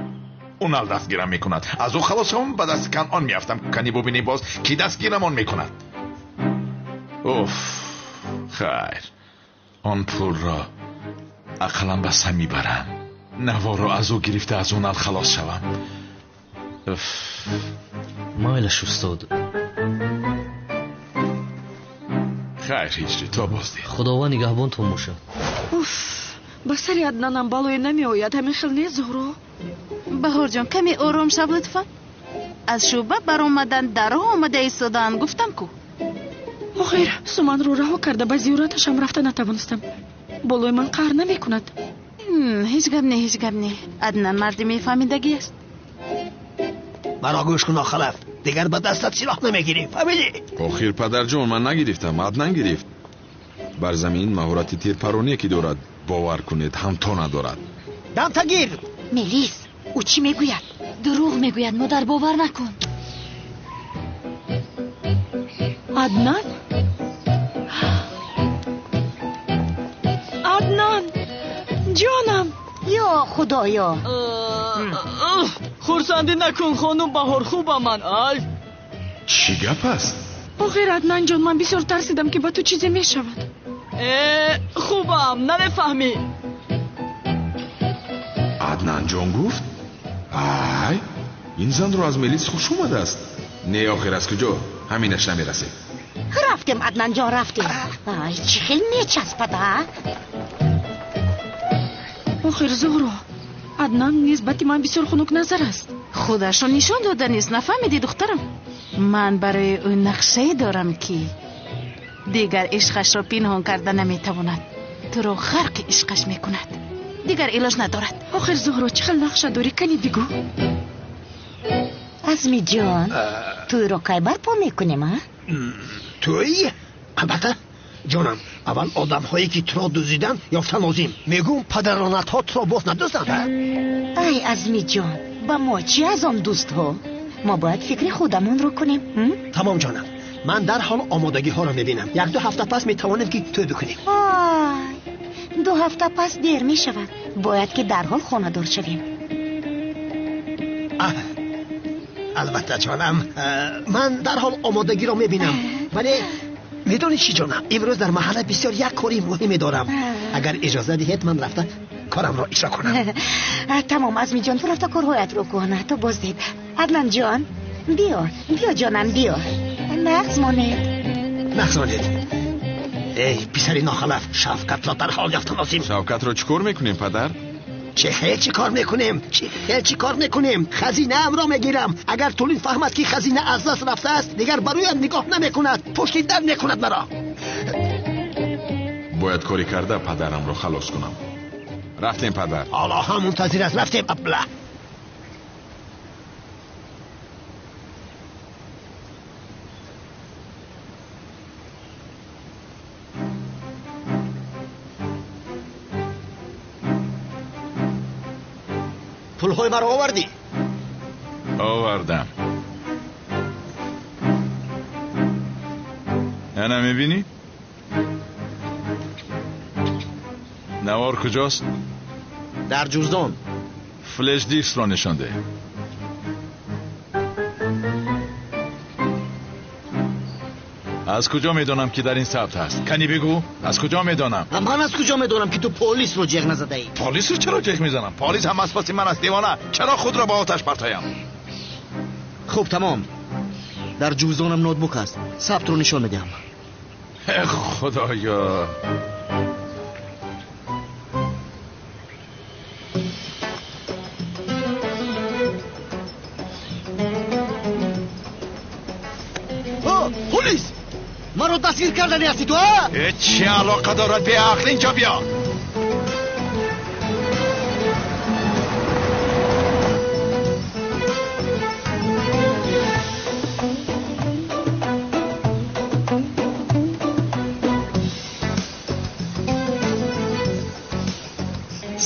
Унал дастгирам мекунад. Аз ӯ халос шавам, ба дасти Канъон меафтам. Кани бубинӣ боз кӣ дастгирамон мекунад. Уф, хайр, он пулро ақаллан ба Сами барам. Наворо аз ӯ гирифта аз Унал халос шавам. Уф. Майлаш устод. Хайр, ҳиҷрӣ, то боздид. Худованд нигаҳбонтон бошад. Уф, ба сари Аднанам балое намеояд. Ҳамин хел нест, Зуҳро? Баҳорҷон, каме ором шав лутфан. Аз шӯъба баромадан дарҳо омада истодаанд, гуфтам ку. Охир, суманро раҳо карда ба зиёраташам рафта натавонистам. Болои ман қаҳр намекунад. Ҳеҷ гап не, ҳеҷ гап не. Аднан марди мефаҳмидагӣ аст. Маро гӯш кун, Охалаф, дигар ба дастат силоҳ намегирӣ, фаҳмидӣ? Охир падарҷон, ман нагирифтам, Аднан гирифт. Бар замин маҳорати тирпароние ки дорад, бовар кунед, ҳамто надорад. Дамтагир! Мелис, ӯ чӣ мегӯяд? Дурӯғ мегӯяд, модар, бовар накун. Аднан? Аднан! Ҷонам! Ё Худоё! Хурсандӣ накун, хонум Баҳор, хубам ман. Ай! Чӣ гап аст? Охир Аднан ҷон, ман бисёр тарсидам ки ба ту чизе мешавад. Хубам, намефаҳмӣ. Аднан ҷон гуфт? Ай, ин занро аз Мелис хуш омадааст. Не, охир аз куҷо? Ҳаминаш намерасед. Рафтем, Аднан ҷон, рафтем. Ай, чӣ хел мечаспад, а? Охир Зуҳро, Аднан нисбати ман бисёр хунукназар аст. Худашро нишон дода нест, нафаҳмидӣ, духтарам? Ман барои ӯ нақшае дорам ки дигар ишқашро пинҳон карда наметавонад. Туро ғарқи ишқаш мекунад. Дигар илоҷ надорад. Охир Зуҳро, чӣ хел нақша дорӣ? Кани бигӯ. Азмиҷон, тӯйро кай барпо мекунем, а? Тӯй? Албатта, ҷонам, аввал одамҳое ки туро дуздиданд ёфта лозим. Мегӯм падаронатҳо туро боз надузданд, а? Ай, Азмиҷон, ба мо чӣ аз он дӯстҳо? Мо бояд фикри худамонро кунем. Тамом ҷонам, ман дарҳол омодагиҳоро мебинам. Як-ду ҳафта пас метавонем ки тӯй бикунем. Ай, 2 ҳафта пас дер мешавад. Бояд ки дарҳол хонадор шавем. Албатта ҷонам, ман дарҳол омодагиро мебинам. Вале медонӣ чӣ ҷонам, имрӯз дар маҳалла бисёр як кори муҳиме дорам. Агар иҷоза диҳед, ман рафта Корамро иҷро кунам. Тамом, Азмиҷон, ту рафта корҳоятро кун. То боздид. Аднан ҷон, биё, биё ҷонам, биё. Нағз монед. Нағз монед. Эй, писари нохалаф, Шавкатро дар ҳол ёфта лозим. Шавкатро чӣ кор мекунем, падар? Чӣ хел чӣ кор мекунем? Чӣ хел чӣ кор мекунем? Хазинаамро мегирам. Агар Тулин фаҳмад, ки хазина аз даст рафтааст, дигар ба рӯям нигоҳ намекунад, пушти дар мекунад маро. Бояд коре карда падарамро халос кунам. Рафтем, падар. Ҳоло ҳам мунтазир аст. Рафтем, абла. Пулҳои маро овардӣ? Овардам. Ана мебинӣ? Навор куҷост? Дар ҷуздон. Флеш дискро нишон деҳ. Аз куҷо медонам, ки дар ин сабт ҳаст? Кани бигӯ, аз куҷо медонам? Ман аз куҷо медонам, ки ту полисро ҷеғ назадаӣ? Полисро чаро ҷеғ мезанам? Полис ҳам аз паси ман аст, девона. Чаро худро ба оташ партоям? Хуб, тамом. Дар ҷуздонам ноутбук аст. Сабтро нишон медиҳам. Худоё. Полис! Маро дастгир кардани ҳастӣ ту, а? Чӣ алоқа дорад? Беақл, инҷо биё.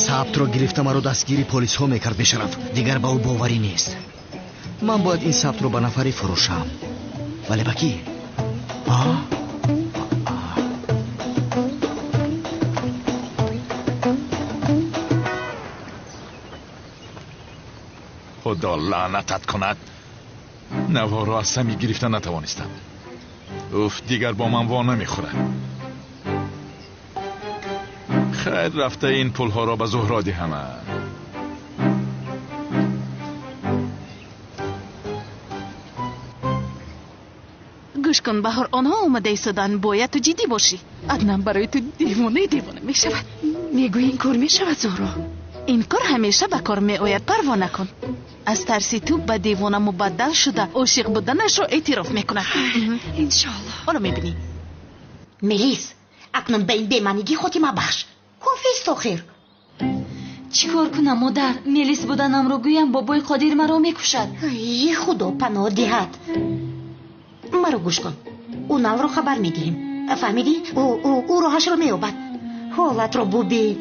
Сабтро гирифта маро дастгири полисҳо мекард, бешараф. Дигар ба ӯ боварӣ нест. Ман бояд ин сабтро ба нафаре фурӯшам. Вале ба кӣ? Худо лаънатат кунад. Наворро аз сами гирифта натавонистам. Уф, дигар бо ман во намехӯрад. Хайр, рафта ин пулҳоро ба Зуҳро диҳам. Гӯш кун, Баҳор, онҳо омада истоданд. Бояд ту ҷиддӣ бошӣ. Аднан барои ту девонаи девона мешавад. Мегӯӣ, ин кор мешавад, Зуҳро? Ин кор ҳамеша ба кор меояд, парво накун. Аз тарси ту ба девона мубаддал шуда, ошиқ буданашро эътироф мекунад. Иншоалло. Ҳоло мебинӣ. Мелис, акнун ба ин бемаънигӣ хотима бахш. Кофист охир. Чӣ кор кунам, модар? Мелис буданамро гӯям, бобои Қодир маро мекушад. Ай, Худо паноҳ диҳад. Маро гӯш кун. Уналро хабар медиҳем. Фаҳмидӣ? Ӯ роҳашро меёбад. Ҳолатро бубин.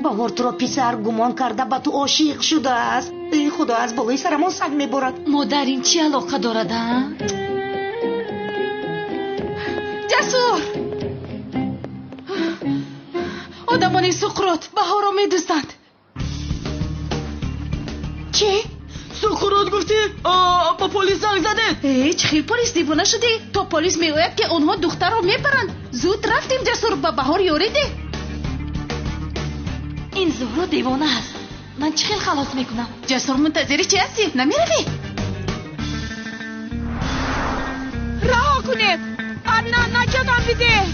Баҳор туро писар гумон карда ба ту ошиқ шудааст. Эй Худо, аз болои сарамон санг меборад. Модар, ин чӣ алоқа дорад, а? Ҷасур! Одамони Суқрот Баҳорро медузданд. Чӣ? Суқрот гуфтӣ? Ба полис занг задед? Э, чӣ хел полис, девона шудӣ? То полис меояд, ки онҳо духтарро мебаранд. Зуд рафтем, Ҷасур, ба Баҳор ёрӣ деҳ. Ин Зуҳро девона аст. Ман чӣ хел халос мекунам? Ҷасур, мунтазири чӣ ҳастӣ? Намеравӣ? Раҳо кунед! Аднан, наҷотам бидеҳ!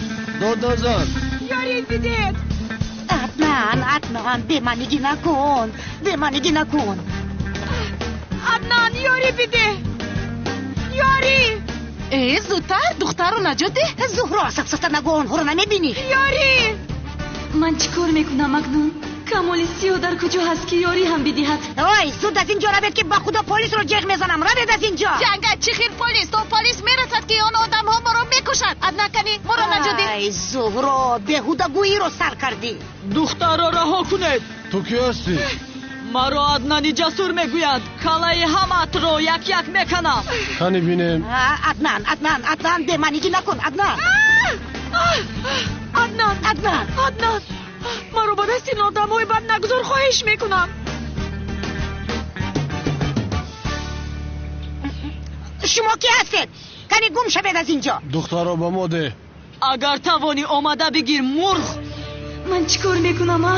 Дод назан! Ёрӣ бидеҳ! Аднан, Аднан, бемаънигӣ накун, бемаънигӣ накун. Аднан, ёрӣ бидеҳ! Ёрӣ! Э, зудтар духтарро наҷот деҳ. Зуҳро, сафсафта нагӯ, онҳоро намебинӣ. Ёрӣ! Ман чӣ кор мекунам акнун? Камоли сиёҳ дар куҷо ҳаст, ки ёрӣ ҳам бидиҳад? Ой, зуд аз инҷо равед, ки ба Худо полисро ҷеғ мезанам. Равед аз инҷо. Ҷангат, чӣ хел полис? То полис мерасад, ки он одамҳо моро мекушанд. Аднан, кани моро наҷот деҳ. Ай, Зуҳро, беҳудагӯиро сар кардӣ. Духтарро раҳо кунед. Ту кӣ ҳастӣ? Маро Аднани Ҷасур мегӯянд. Калаи ҳамаатро як-як меканам. Кани бинем. Аднан, Аднан, Аднан, бемаънигӣ накун, Аднан. Аднан, Аднан, Аднан, маро ба дасти ин одамҳои бад нагузор, хоҳиш мекунам. Шумо кӣ ҳастед? Кани гум шавед аз инҷо. Духтарро ба мо деҳ. Агар тавонӣ, омада бигир, мурғ. Ман чӣ кор мекунам, а?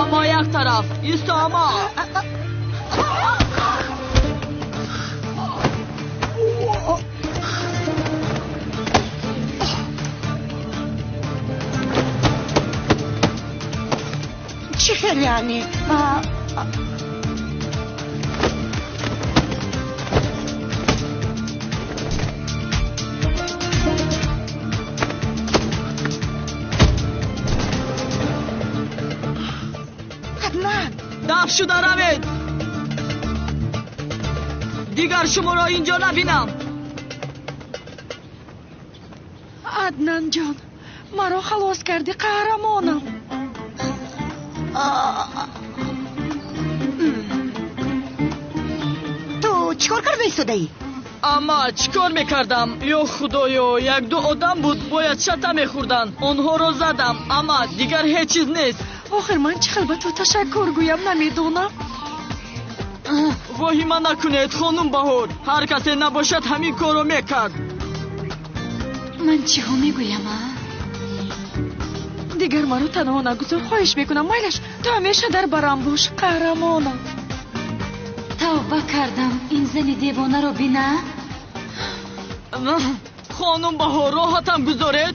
Аммо як тараф исто, аммо Чӣ хел яъне? Аднан, даф шуда равед, дигар шуморо инҷо набинам. Аднан ҷон, маро халос кардӣ, қаҳрамонам. Ту чӣ кор карда истодаӣ? Амма чӣ кор мекардам? Ё худоё, як-ду одам буд, бояд шата мехӯрданд. Онҳоро задам, амма дигар ҳеҷ чиз нест. Охир ман чӣ хел ба ту ташаккур гӯям намедонам. Воҳима накунед, хонум Баҳор. Ҳар касе набошад ҳамин корро мекард. Ман чиҳо мегӯям, а? Дигар маро танҳо нагузор, хоҳиш мекунам. Майлаш, ту ҳамеша дар барам бош, қаҳрамонам. Тавба кардам, ин зани девонаро бина. Хонум Баҳор, роҳатам гузоред.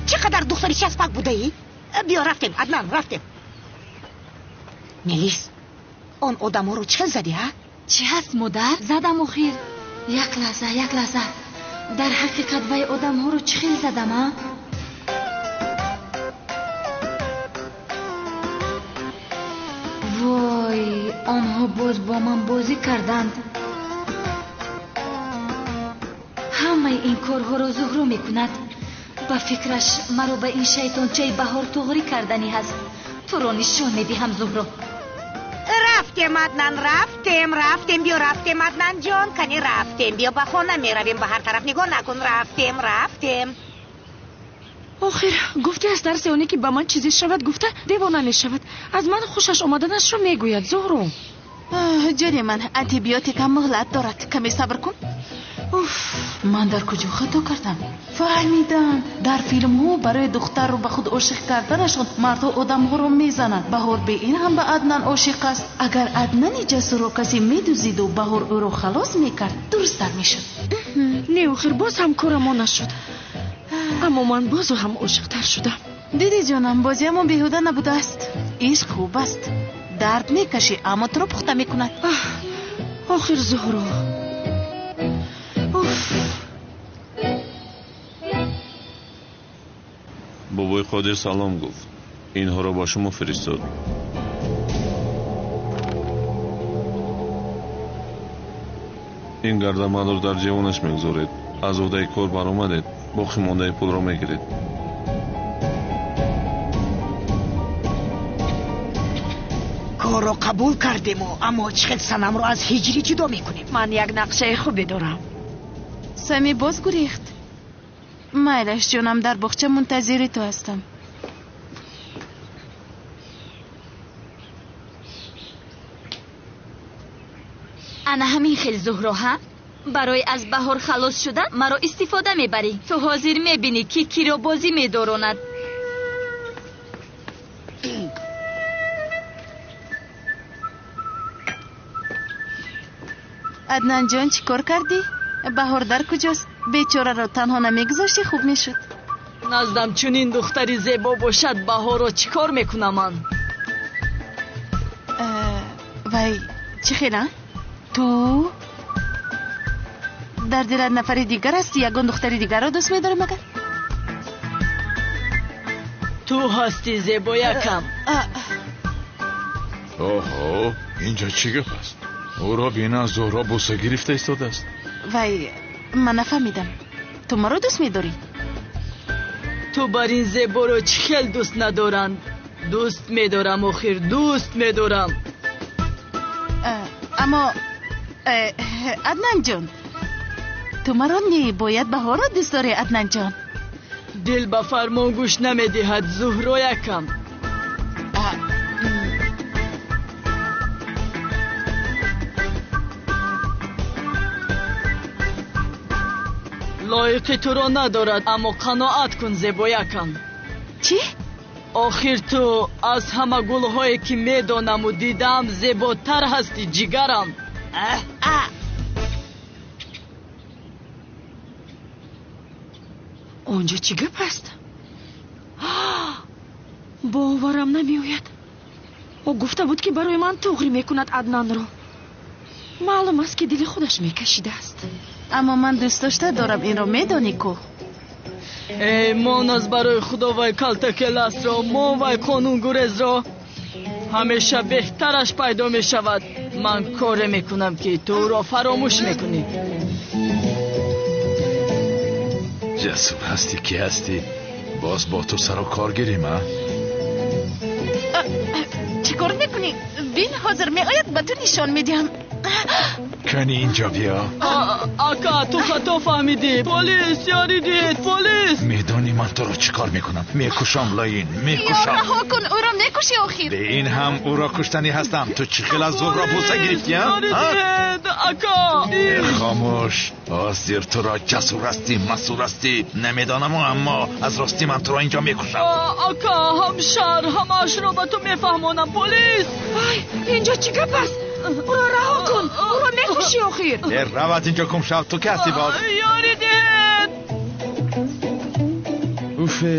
Чӣ қадар духтари часпак будаӣ? Биё рафтем, Аднан, рафтем. Мелис, он одаморо чӣ хел задӣ, ҳа? Чӣ ҳаст, модар? Задам охир. Як лаҳза, як лаҳза. Дар ҳақиқат вай одамҳоро чӣ хел задам, а? Вой, онҳо боз бо ман бозӣ карданд. Ҳамаи ин корҳоро Зуҳро мекунад. Ба фикраш маро ба ин шайтончаи Баҳор туғрӣ карданӣ ҳаст. Туро нишон медиҳам, Зуҳро. Рафтем, Аднан, рафтем, рафтем, биё рафтем, Аднан ҷон, кани рафтем, биё ба хона меравем, ба ҳар тараф нигоҳ накун, рафтем, рафтем. Охир гуфти аз тарси оне ки ба ман чизе шавад, гуфта девона мешавад. Аз ман хушаш омаданашро мегӯяд, Зуҳро. Ҷони ман, антибиотика муҳлат дорад, каме сабр кун. Уф, ман дар куҷо хато кардам? Фаҳмидам, дар филмҳо барои духтарро ба худ ошиқ карданашон мардҳо одамҳоро мезананд. Баҳор бе ин ҳам ба Аднан ошиқ аст. Агар Аднани ҷасурро касе медузиду Баҳор ӯро халос мекард, дурусттар мешуд. Не, охир боз ҳам корамо нашуд. Аммо ман бозу ҳам ошиқтар шудам. Диди ҷонам, бозиамон беҳуда набудааст. Ишқ хуб аст. Дард мекашӣ, аммо туро пухта мекунад. Охир Зуҳро. Уф. Бобои Қодир салом гуфт. Инҳоро ба шумо фиристод. Ин гарданбандро дар ҷевонаш мегузоред. Аз уҳдаи кор баромадед, боқӣ мондаи пулро мегиред. Корро қабул кардему, аммо чӣ хел Санамро аз Ҳиҷрӣ ҷудо мекунем? Ман як нақшаи хубе дорам. Сами боз гурехт. Майлаш ҷонам, дар боғча мунтазири ту ҳастам. Ана ҳамин хел, Зуҳро, ҳа? Барои аз Баҳор халос шудан маро истифода мебарӣ. Ту ҳозир мебинӣ, ки киро бозӣ медоронад. Аднан ҷон, чӣ кор кардӣ? Баҳор дар куҷост? Бечораро танҳо намегузоштӣ, хуб мешуд. Наздам чунин духтари зебо бошад, Баҳорро чӣ кор мекунам ман? Вай, чӣ хела? Ту дар дилат нафари дигар ҳастӣ? Ягон духтари дигарро дӯст медорӣ магар? Ту ҳастӣ зебоякам. Оҳо, инҷо чӣ гап аст? Ӯро бина, Зуҳро буса гирифта истодааст. Вай, ман нафаҳмидам. Ту маро дӯст медорӣ? Ту бар ин зеборо чӣ хел дӯст надоранд? Дӯст медорам, охир дӯст медорам. Аммо Аднан ҷон, ту маро не, бояд Баҳорро дӯст дорӣ, Аднан ҷон. Дил ба фармон гӯш намедиҳад, Зуҳро якам. Лоиқи туро надорад, аммо қаноат кун, зебоякам. Чӣ? Охир ту аз ҳама гулҳое ки медонаму дидам зеботар ҳастӣ, ҷигарам. Он ҷо чӣ гап аст? Боварам намеояд. Ӯ гуфта буд, ки барои ман туғрӣ мекунад Аднанро. Маълум аст, ки дили худаш мекашидааст. Аммо ман дӯст дошта дорам, инро медонӣ ку. Эй, мон аз барои худо вай калтакеласро, мон вай қонунгурезро. Ҳамеша беҳтараш пайдо мешавад. Ман коре мекунам, ки ту ӯро фаромӯш мекунӣ. Ҷасур ҳастӣ, ки ҳастӣ? Боз бо ту сару кор гирем, а? Чӣ кор мекунӣ? Бин, ҳозир меояд, ба ту нишон медиҳам. Кани инҷо биё. Ака, ту хато фаҳмидӣ. Полис, ёрӣ диҳед, полис! Медонӣ ман туро чӣ кор мекунам? Мекушам, Лоин, мекушам. Ё, раҳо кун, ӯро мекушӣ охир. Бе ин ҳам ӯро куштанӣ ҳастам. Ту чӣ хел аз Зуҳро бӯса гирифтӣ, а? Ёрӣ диҳед, ака! Хомӯш, ҳозир туро ҷасур ҳастӣ, масур ҳастӣ, намедонаму, аммо аз ростӣ ман туро инҷо мекушам. Ака, ҳамшар, ҳамаашро ба ту мефаҳмонам. Полис! Вай, инҷо чӣ гап аст? Ӯро раҳо кун, ӯро мекушӣ охир. Э, рав аз инҷо, гум шав. Ту ки ҳастӣ боз? Ёрӣ диҳед! Уфе,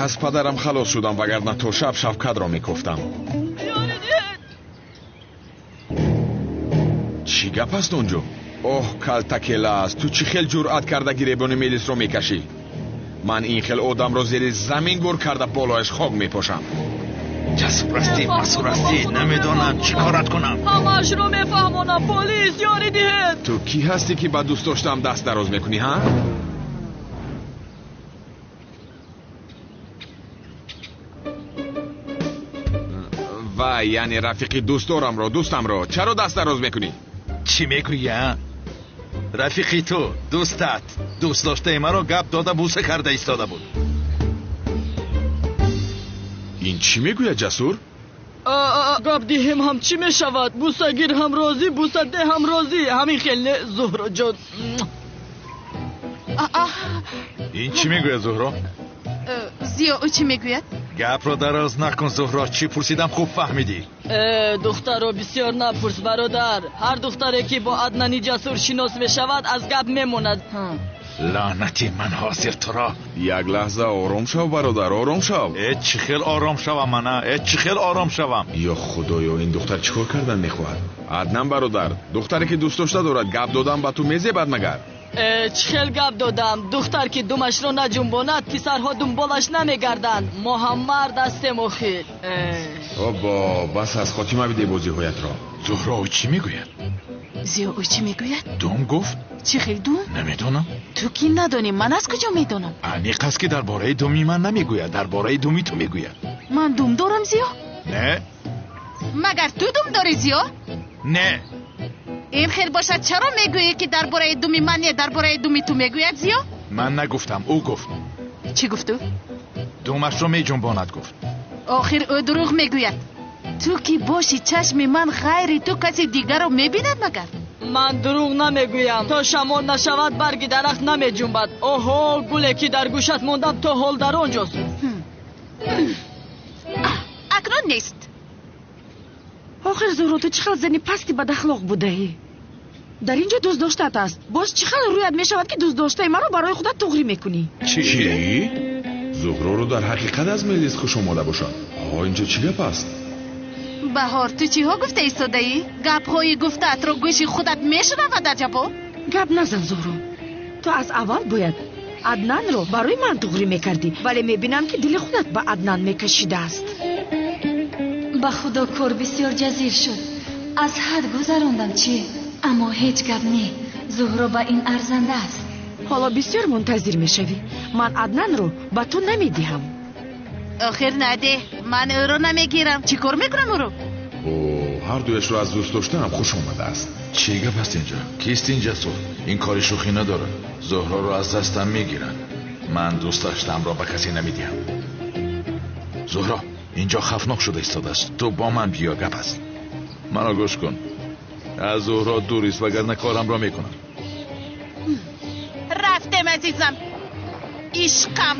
аз падарам халос шудам, вагарна то шаб Шавкатро мекофтам. Ёрӣ диҳед! Чӣ гап аст он ҷо? Оҳ, калтакелас, ту чӣ хел ҷуръат карда гиребони Мелисро мекашӣ? Ман ин хел одамро зери замин гур карда, болояш хок мепошам. Ҷасур ҳастӣ, масур ҳастӣ, намедонам чӣ корат кунам. Ҳамаашро мефаҳмонам. Полис, ёрӣ диҳед! Ту кӣ ҳастӣ, ки ба дӯст доштаам даст дароз мекунӣ, ҳа? Вай, яъне рафиқи дӯстдорамро, дӯстамро чаро даст дароз мекунӣ? Чӣ мегӯӣ, а? Рафиқи ту, дӯстат, дӯст доштаи маро гап дода, бӯса карда истода буд. Ин чӣ мегӯяд, Ҷасур? Гап диҳем ҳам чӣ мешавад? Бӯсагир ҳам розӣ, бӯсадеҳ ҳам розӣ. Ҳамин хел не, Зуҳроҷон? Ин чӣ мегӯяд, Зуҳро? Зиё, ӯ чӣ мегӯяд? Гапро дароз накун, Зуҳро. Чӣ пурсидам, хуб фаҳмидӣ? Э, духтарро бисёр напурс, бародар. Ҳар духтаре, ки бо Аднани Ҷасур шинос мешавад, аз гап мемонад. Лаънатӣ, ман ҳозир туро. Як лаҳза ором шав, бародар, ором шав. Э, чӣ хел ором шавам мана? Э, чӣ хел ором шавам? Ё худоё, ин духтар чӣ кор кардан мехоҳад? Аднан бародар, духтаре ки дӯст дошта дорад, гап додан ба ту мезебад магар? Э, чӣ хел гап додам? Духтар ки думашро наҷунбонад, писарҳо дунболаш намегарданд. Мо ҳам мард ҳастем охир. Э. Обо, бас аст, хотима бидеҳ бозиҳоятро. Зуҳро, ӯ чӣ мегӯяд? Зиё, ӯ чӣ мегӯяд? Дум гуфт. Чӣ хел дум? Намедонам. Ту ки надонӣ, ман аз куҷо медонам? Аниқ аст, ки дар бораи думи ман намегӯяд, дар бораи думи ту мегӯяд. Ман дум дорам, Зиё? Не. Магар ту дум дорӣ, Зиё? Не. Ин хел бошад, чаро мегӯӣ, ки дар бораи думи ман не, дар бораи думи ту мегӯяд, Зиё? Ман нагуфтам, ӯ гуфт. Чӣ гуфт ӯ? Думашро меҷунбонад, гуфт. Охир ӯ дурӯғ мегӯяд. Ту ки бошӣ, чашми ман ғайри ту каси дигарро мебинад магар? Ман дурӯғ намегӯям. То шамол нашавад, барги дарахт намеҷунбад. Оҳо, гуле ки дар гӯшат мондам, то ҳол дар он ҷост. Акнун нест. Охир, Зуҳро, ту чӣ хел зани пасти бадахлоқ будаӣ? Дар ин ҷо дӯстдоштаат аст, боз чӣ хел рӯят мешавад, ки дӯстдоштаи маро барои худат туғрӣ мекунӣ? Чӣ? Зуҳроро дар ҳақиқат аз Мелис хуш омода бошад. Оҳо, инҷо чӣ гап аст? Баҳор, ту чиҳо гуфта истодаӣ? Гапҳои гуфтаатро гӯши худат мешунавад, аҷабо? Гап назан, Зуҳро. Ту аз аввал бояд Аднанро барои ман туғрӣ мекардӣ, вале мебинам, ки дили худат ба Аднан мекашидааст. Ба худо, кор бисёр ҷазир шуд. Аз ҳад гузарондам чӣ? Аммо ҳеҷ гап не, Зуҳро ба ин арзанда аст. Ҳоло бисёр мунтазир мешавӣ. Ман Аднанро ба ту намедиҳам. Охир надеҳ, ман ӯро намегирам. Чӣ кор мекунам ӯро? О, ҳар дуяшро аз дӯст доштаам хуш омадааст. Чӣ гап аст инҷо? Кист ин Ҷасур? Ин кори шӯхӣ надорад. Зуҳроро аз дастам мегиранд. Ман дӯст доштаамро ба касе намедиҳам. Зуҳро, инҷо хавфнок шуда истодааст. Ту бо ман биё, гап аст. Маро гӯш кун, аз Зуҳро дур ист, вагарна корамро мекунам. Рафтем, азизам, ишқам.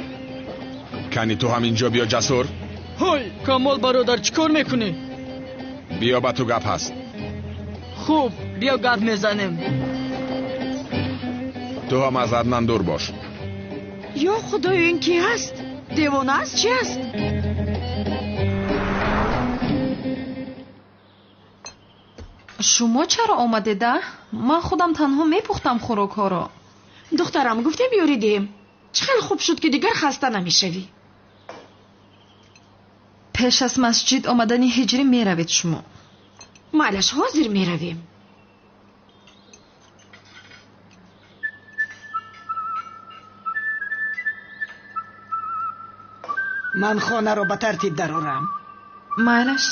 Кани ту ҳам инҷо биё, Ҷасур. Ҳой, Камол бародар, чӣ кор мекунӣ? Биё, ба ту гап ҳаст. Хуб, биё гап мезанем. Ту ҳам аз Аднан дур бош. Ё худоё, ин ки ҳаст? Девона аст, чи аст? Шумо чаро омадеда? Ман худам танҳо мепухтам хӯрокҳоро. Духтарам, гуфтем ёрӣ диҳем. Чӣ хел хуб шуд, ки дигар хаста намешавӣ. Пеш аз масҷид омадани ҳиҷрӣ меравед шумо. Майлаш, ҳозир меравем. Ман хонаро ба тартиб дарорам. Майлаш.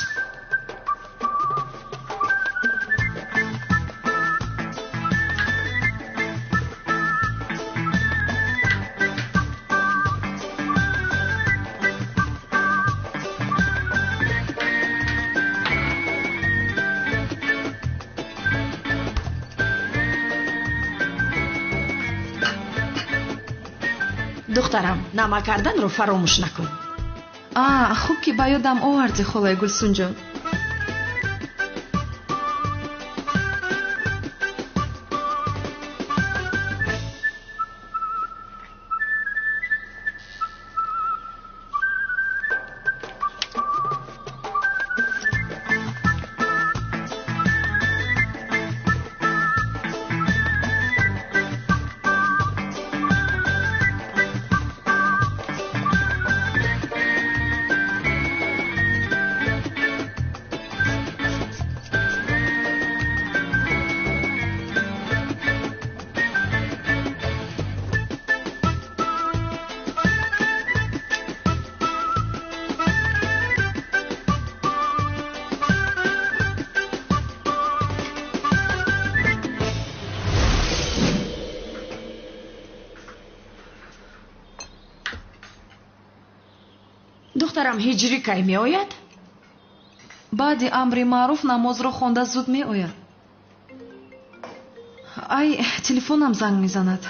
Духтарам, нама карданро фаромӯш накун. А, хуб ки ба ёдам оварди, холаи Гулсунҷон. Духтарам, ҳиҷрӣ кай меояд? Баъди амри маъруф намозро хонда зуд меояд. Ай, телефонам занг мезанад.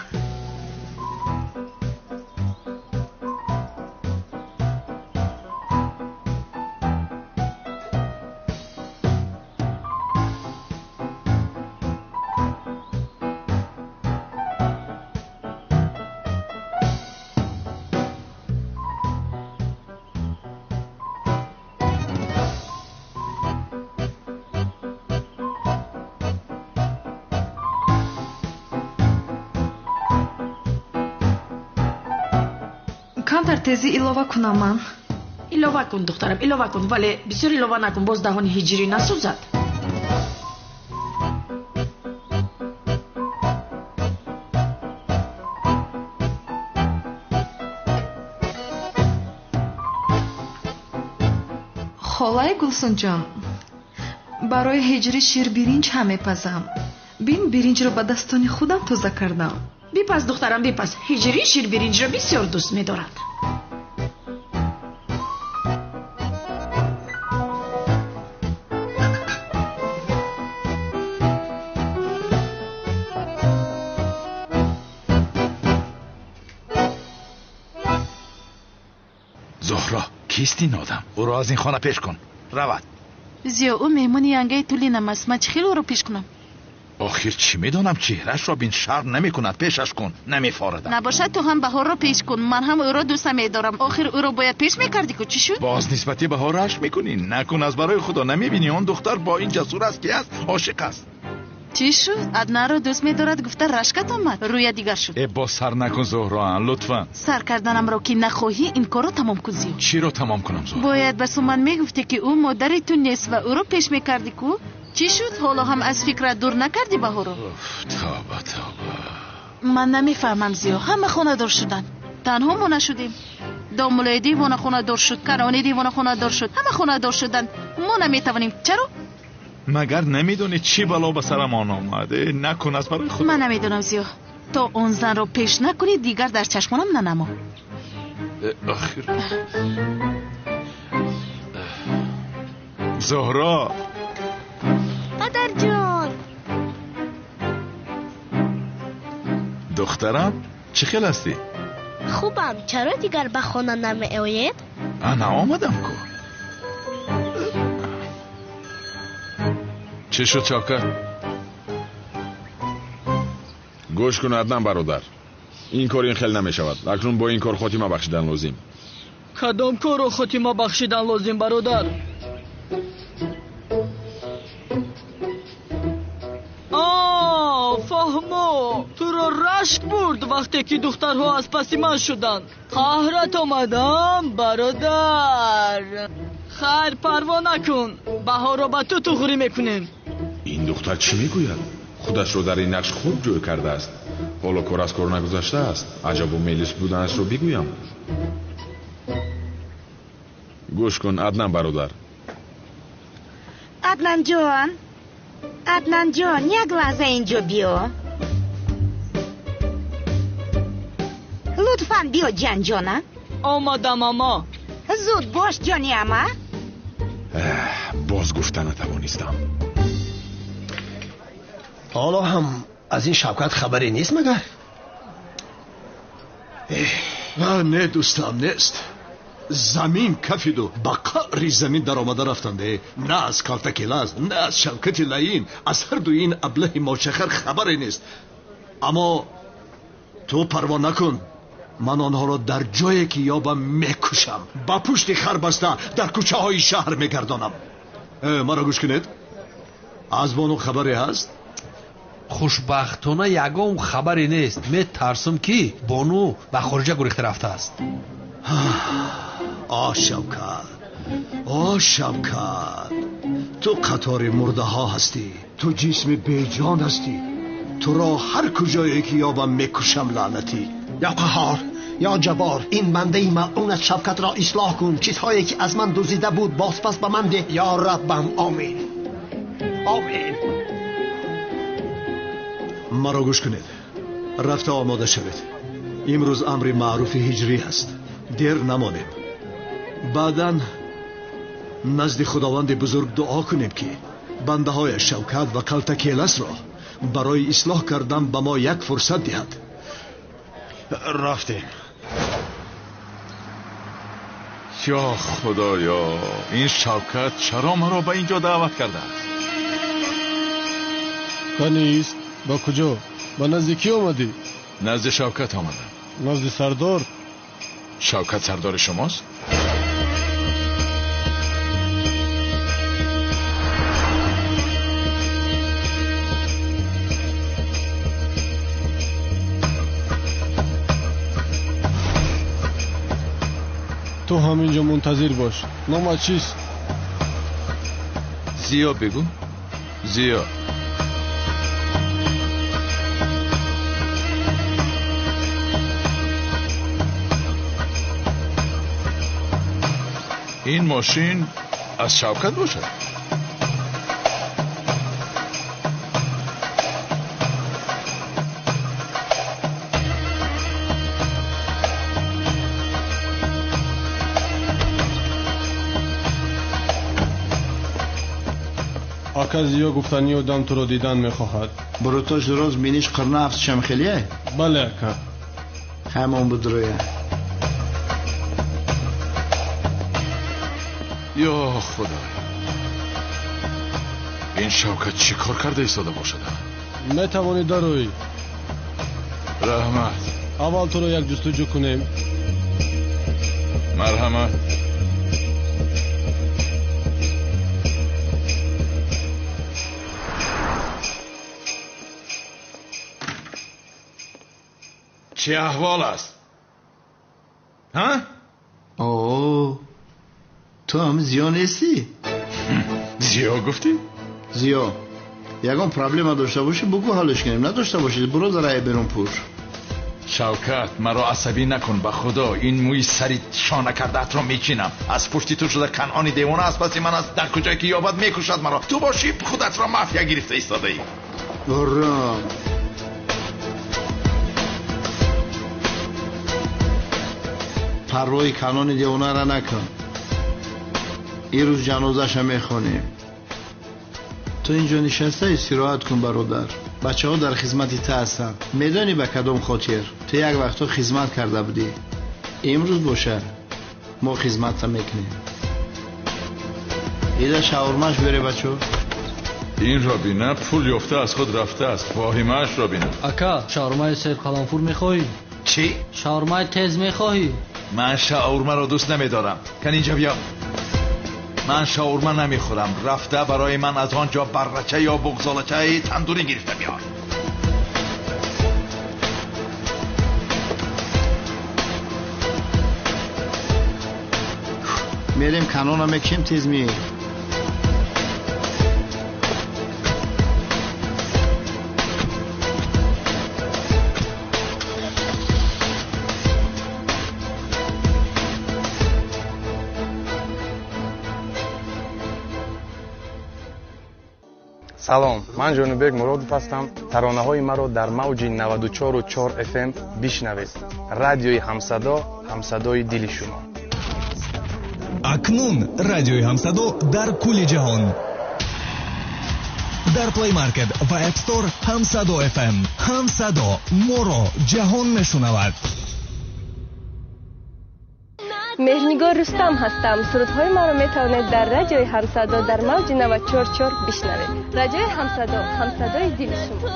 Камтар тезӣ илова кунам ман. Илова кун, духтарам, илова кун, вале бисёр илова накун, боз даҳони ҳиҷрӣ насӯзад. Холаи Гулсунҷон, барои ҳиҷрӣ ширбиринҷ ҳам мепазам. Бин, биринҷро ба дастони худам тоза кардам. Бипаз, духтарам, бипаз. Ҳиҷрӣ ширбиринҷро бисёр дӯст медорад. Зуҳро, кист ин одам? Ӯро аз ин хона пеш кун. Равад. Зиё, ӯ меҳмони янгаи Тулинам аст. Ман чӣ хел ӯро пеш кунам? Охир чӣ медонам, чеҳрашро бин, шарм намекунад. Пешаш кун, намефорадам. Набошад, ту ҳам Баҳорро пеш кун. Ман ҳам ӯро дӯст намедорам. Охир ӯро бояд пеш мекардӣ ку, чӣ шуд? Боз нисбати Баҳор рашк мекунӣ? Накун, аз барои худо. Намебинӣ он духтар бо ин ҷасур аст, ки аст, ошиқ аст. Чӣ шуд? Аднанро дӯст медорад гуфта рашкат омад, рӯя дигар шуд. Э, боз сар накун, Зуҳроан, лутфан. Сар карданамро ки нахоҳӣ, ин корро тамом кун, Зиё. Чиро тамом кунам, Зуҳро? Бояд ба суман мегуфтӣ, ки ӯ модари ту нест ва ӯро пеш мекардӣ ку. Чӣ шуд? Ҳоло ҳам аз фикрат дур накардӣ Баҳоро? Тавба, тавба. Ман намефаҳмам, Зиё. Ҳама хонадор шуданд, танҳо мо нашудем. Домулои девона хонадор шуд, Карони девона хонадор шуд, ҳама хонадор шуданд. Мо наметавонем. Чаро? Магар намедонӣ чӣ бало ба сарамон омад? Накун, аз барои худо. Ман намедонам, Зиё. То он занро пеш накунӣ, дигар дар чашмонам нанамо. Охир Зуҳро. Падарҷон. Духтарам, чӣ хел ҳастӣ? Хубам. Чаро дигар ба хона намеоед? Ана омадам ку. Чӣ шуд, Шавкат? Гӯш кун, Аднан бародар, ин кор ин хел намешавад. Акнун бо ин кор хотима бахшидан лозим. Кадом корро хотима бахшидан лозим, бародар? Фаҳмо, туро рашк бурд вақте ки духтарҳо аз паси ман шуданд. Қаҳрат омадам, бародар. Хайр, парво накун, баҳорро ба ту туғрӣ мекунем. Ин духтар чӣ мегӯяд? Худашро дар ин нақш хуб ҷой кардааст. Ҳоло кор аз кор нагузаштааст. Аҷабу мелис буданашро бигӯям. Гӯш кун, Аднан бародар. Аднанҷон, Аднанҷон, як лаҳза инҷо биё. Лутфан биё, ҷанҷона. Омадам, ама. Зуд бош, ҷони ама. Боз гуфта натавонистам. Ҳоло ҳам аз ин Шавкат хабаре нест магар? Не, дӯстам, нест. Замин кафиду ба қаъри замин даромада рафтанд. На аз Калтакелас, на аз Шавкати лаин, аз ҳарду ин аблаҳи мочахар хабаре нест. Аммо ту парво накун, ман онҳоро дар ҷое ки ёбам мекушам, ба пушти хар баста дар кӯчаҳои шаҳр мегардонам. Маро гӯш кунед, аз бону хабаре ҳаст? Хушбахтона ягон хабаре нест. Метарсам ки бону ба хориҷа гурехта рафтааст. О Шавкат, о Шавкат, ту қатори мурдаҳо ҳастӣ, ту ҷисми беҷон ҳастӣ, туро ҳар куҷое ки ёбам мекушам, лаънатӣ. Ё Қаҳҳор, ё Ҷаббор, ин бандаи малъунат Шавкатро ислоҳ кун. Чизҳое ки аз ман дуздида буд бозпас ба ман деҳ. Ё Раббам, омин, омин. Маро гӯш кунед, рафта омода шавед. Имрӯз амри маъруфи ҳиҷрӣ аст, дер намонем. Баъдан назди Худованди бузург дуо кунем ки бандаҳояш Шавкат ва Калтакеласро барои ислоҳ кардан ба мо як фурсат диҳад. Рафтем. Ё Худоё, ин Шавкат чаро маро ба инҷо даъват кардааст? Канист, ба куҷо? Ба назди кӣ омадӣ? Назди Шавкат омадам. Назди сардор? Шавкат сардори шумост? Ту ҳаминҷо мунтазир бош. Номат чист? Зиё бигӯ. Зиё. Ин мошин аз Шавкат бошад? Ака Зиё гуфтани одам туро дидан мехоҳад. Бурутош дуроз биниш қирна афтшам хеле? Бале, ака. Ҳамон будроя. Ё Худоё, ин Шавкат чӣ кор карда истода бошад? Метавонӣ дароӣ. Раҳмат. Аввал туро як ҷустуҷӯ кунем. Марҳамат. Чӣ аҳвол аст? Ҳа? О, ту ҳам Зиё нестӣ? Зиё гуфтӣ? Зиё, ягон проблема дошта бошӣ бугӯ ҳаллиш кунем, надошта бошӣ буро дар берун пуш. Шавкат, маро асабӣ накун, ба Худо ин мӯи сари шона кардаатро мечинам. Аз пушти ту шуда Канъони девона аз паси ман аст, дар куҷое ки ёбад мекушад маро. Ту бошӣ худатро мафия гирифта истодаӣ. Ором. Парвои Канъони девонара накун. Ирӯз ҷанозаша мехонем. Ту инҷо нишаста истироҳат кун, бародар. Бачаҳо дар хизмати ту ҳастанд. Медонӣ ба кадом хотир? Ту як вақтҳо хизмат карда будӣ. Имрӯз боша мо хизматта мекунем. Ида шаурмаш бере, бачо. Инро бина, пул ёфта аз худ рафтааст. Воҳимаашро бина. Ака, шаурмаи серқаламфур мехоҳӣ? Чӣ? Шаурмаи тез мехоҳӣ? Ман шаурмаро дӯст намедорам. Кан инҷа биё. Ман шаурма намехӯрам. Рафта барои ман аз он ҷо баррача ё буғзолачаи тандурӣ гирифта биёр. Мерем канона мекшем, тез меем. Салом, ман Ҷонибек Муродов ҳастам. Таронаҳои маро дар мавҷи 94,4 FM бишнавед. Радиои Ҳамсадо, ҳамсадои дили шумо. Акнун радиои Ҳамсадо дар кулли ҷаҳон. Дар Play Market ва App Store Ҳамсадо FM. Ҳамсадо моро ҷаҳон мешунавад. Меҳрнигор Рустам ҳастам. Сурудҳои маро метавонед дар радиои Ҳамсадо дар мавҷи 94,4 бишнавед. Радиои Ҳамсадо, ҳамсадои дили шумо.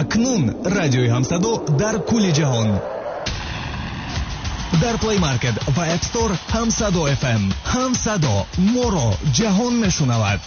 Акнун радиои Ҳамсадо дар кулли ҷаҳон. Дар Play Market ва App Store Ҳамсадо FM. Ҳамсадо моро ҷаҳон мешунавад.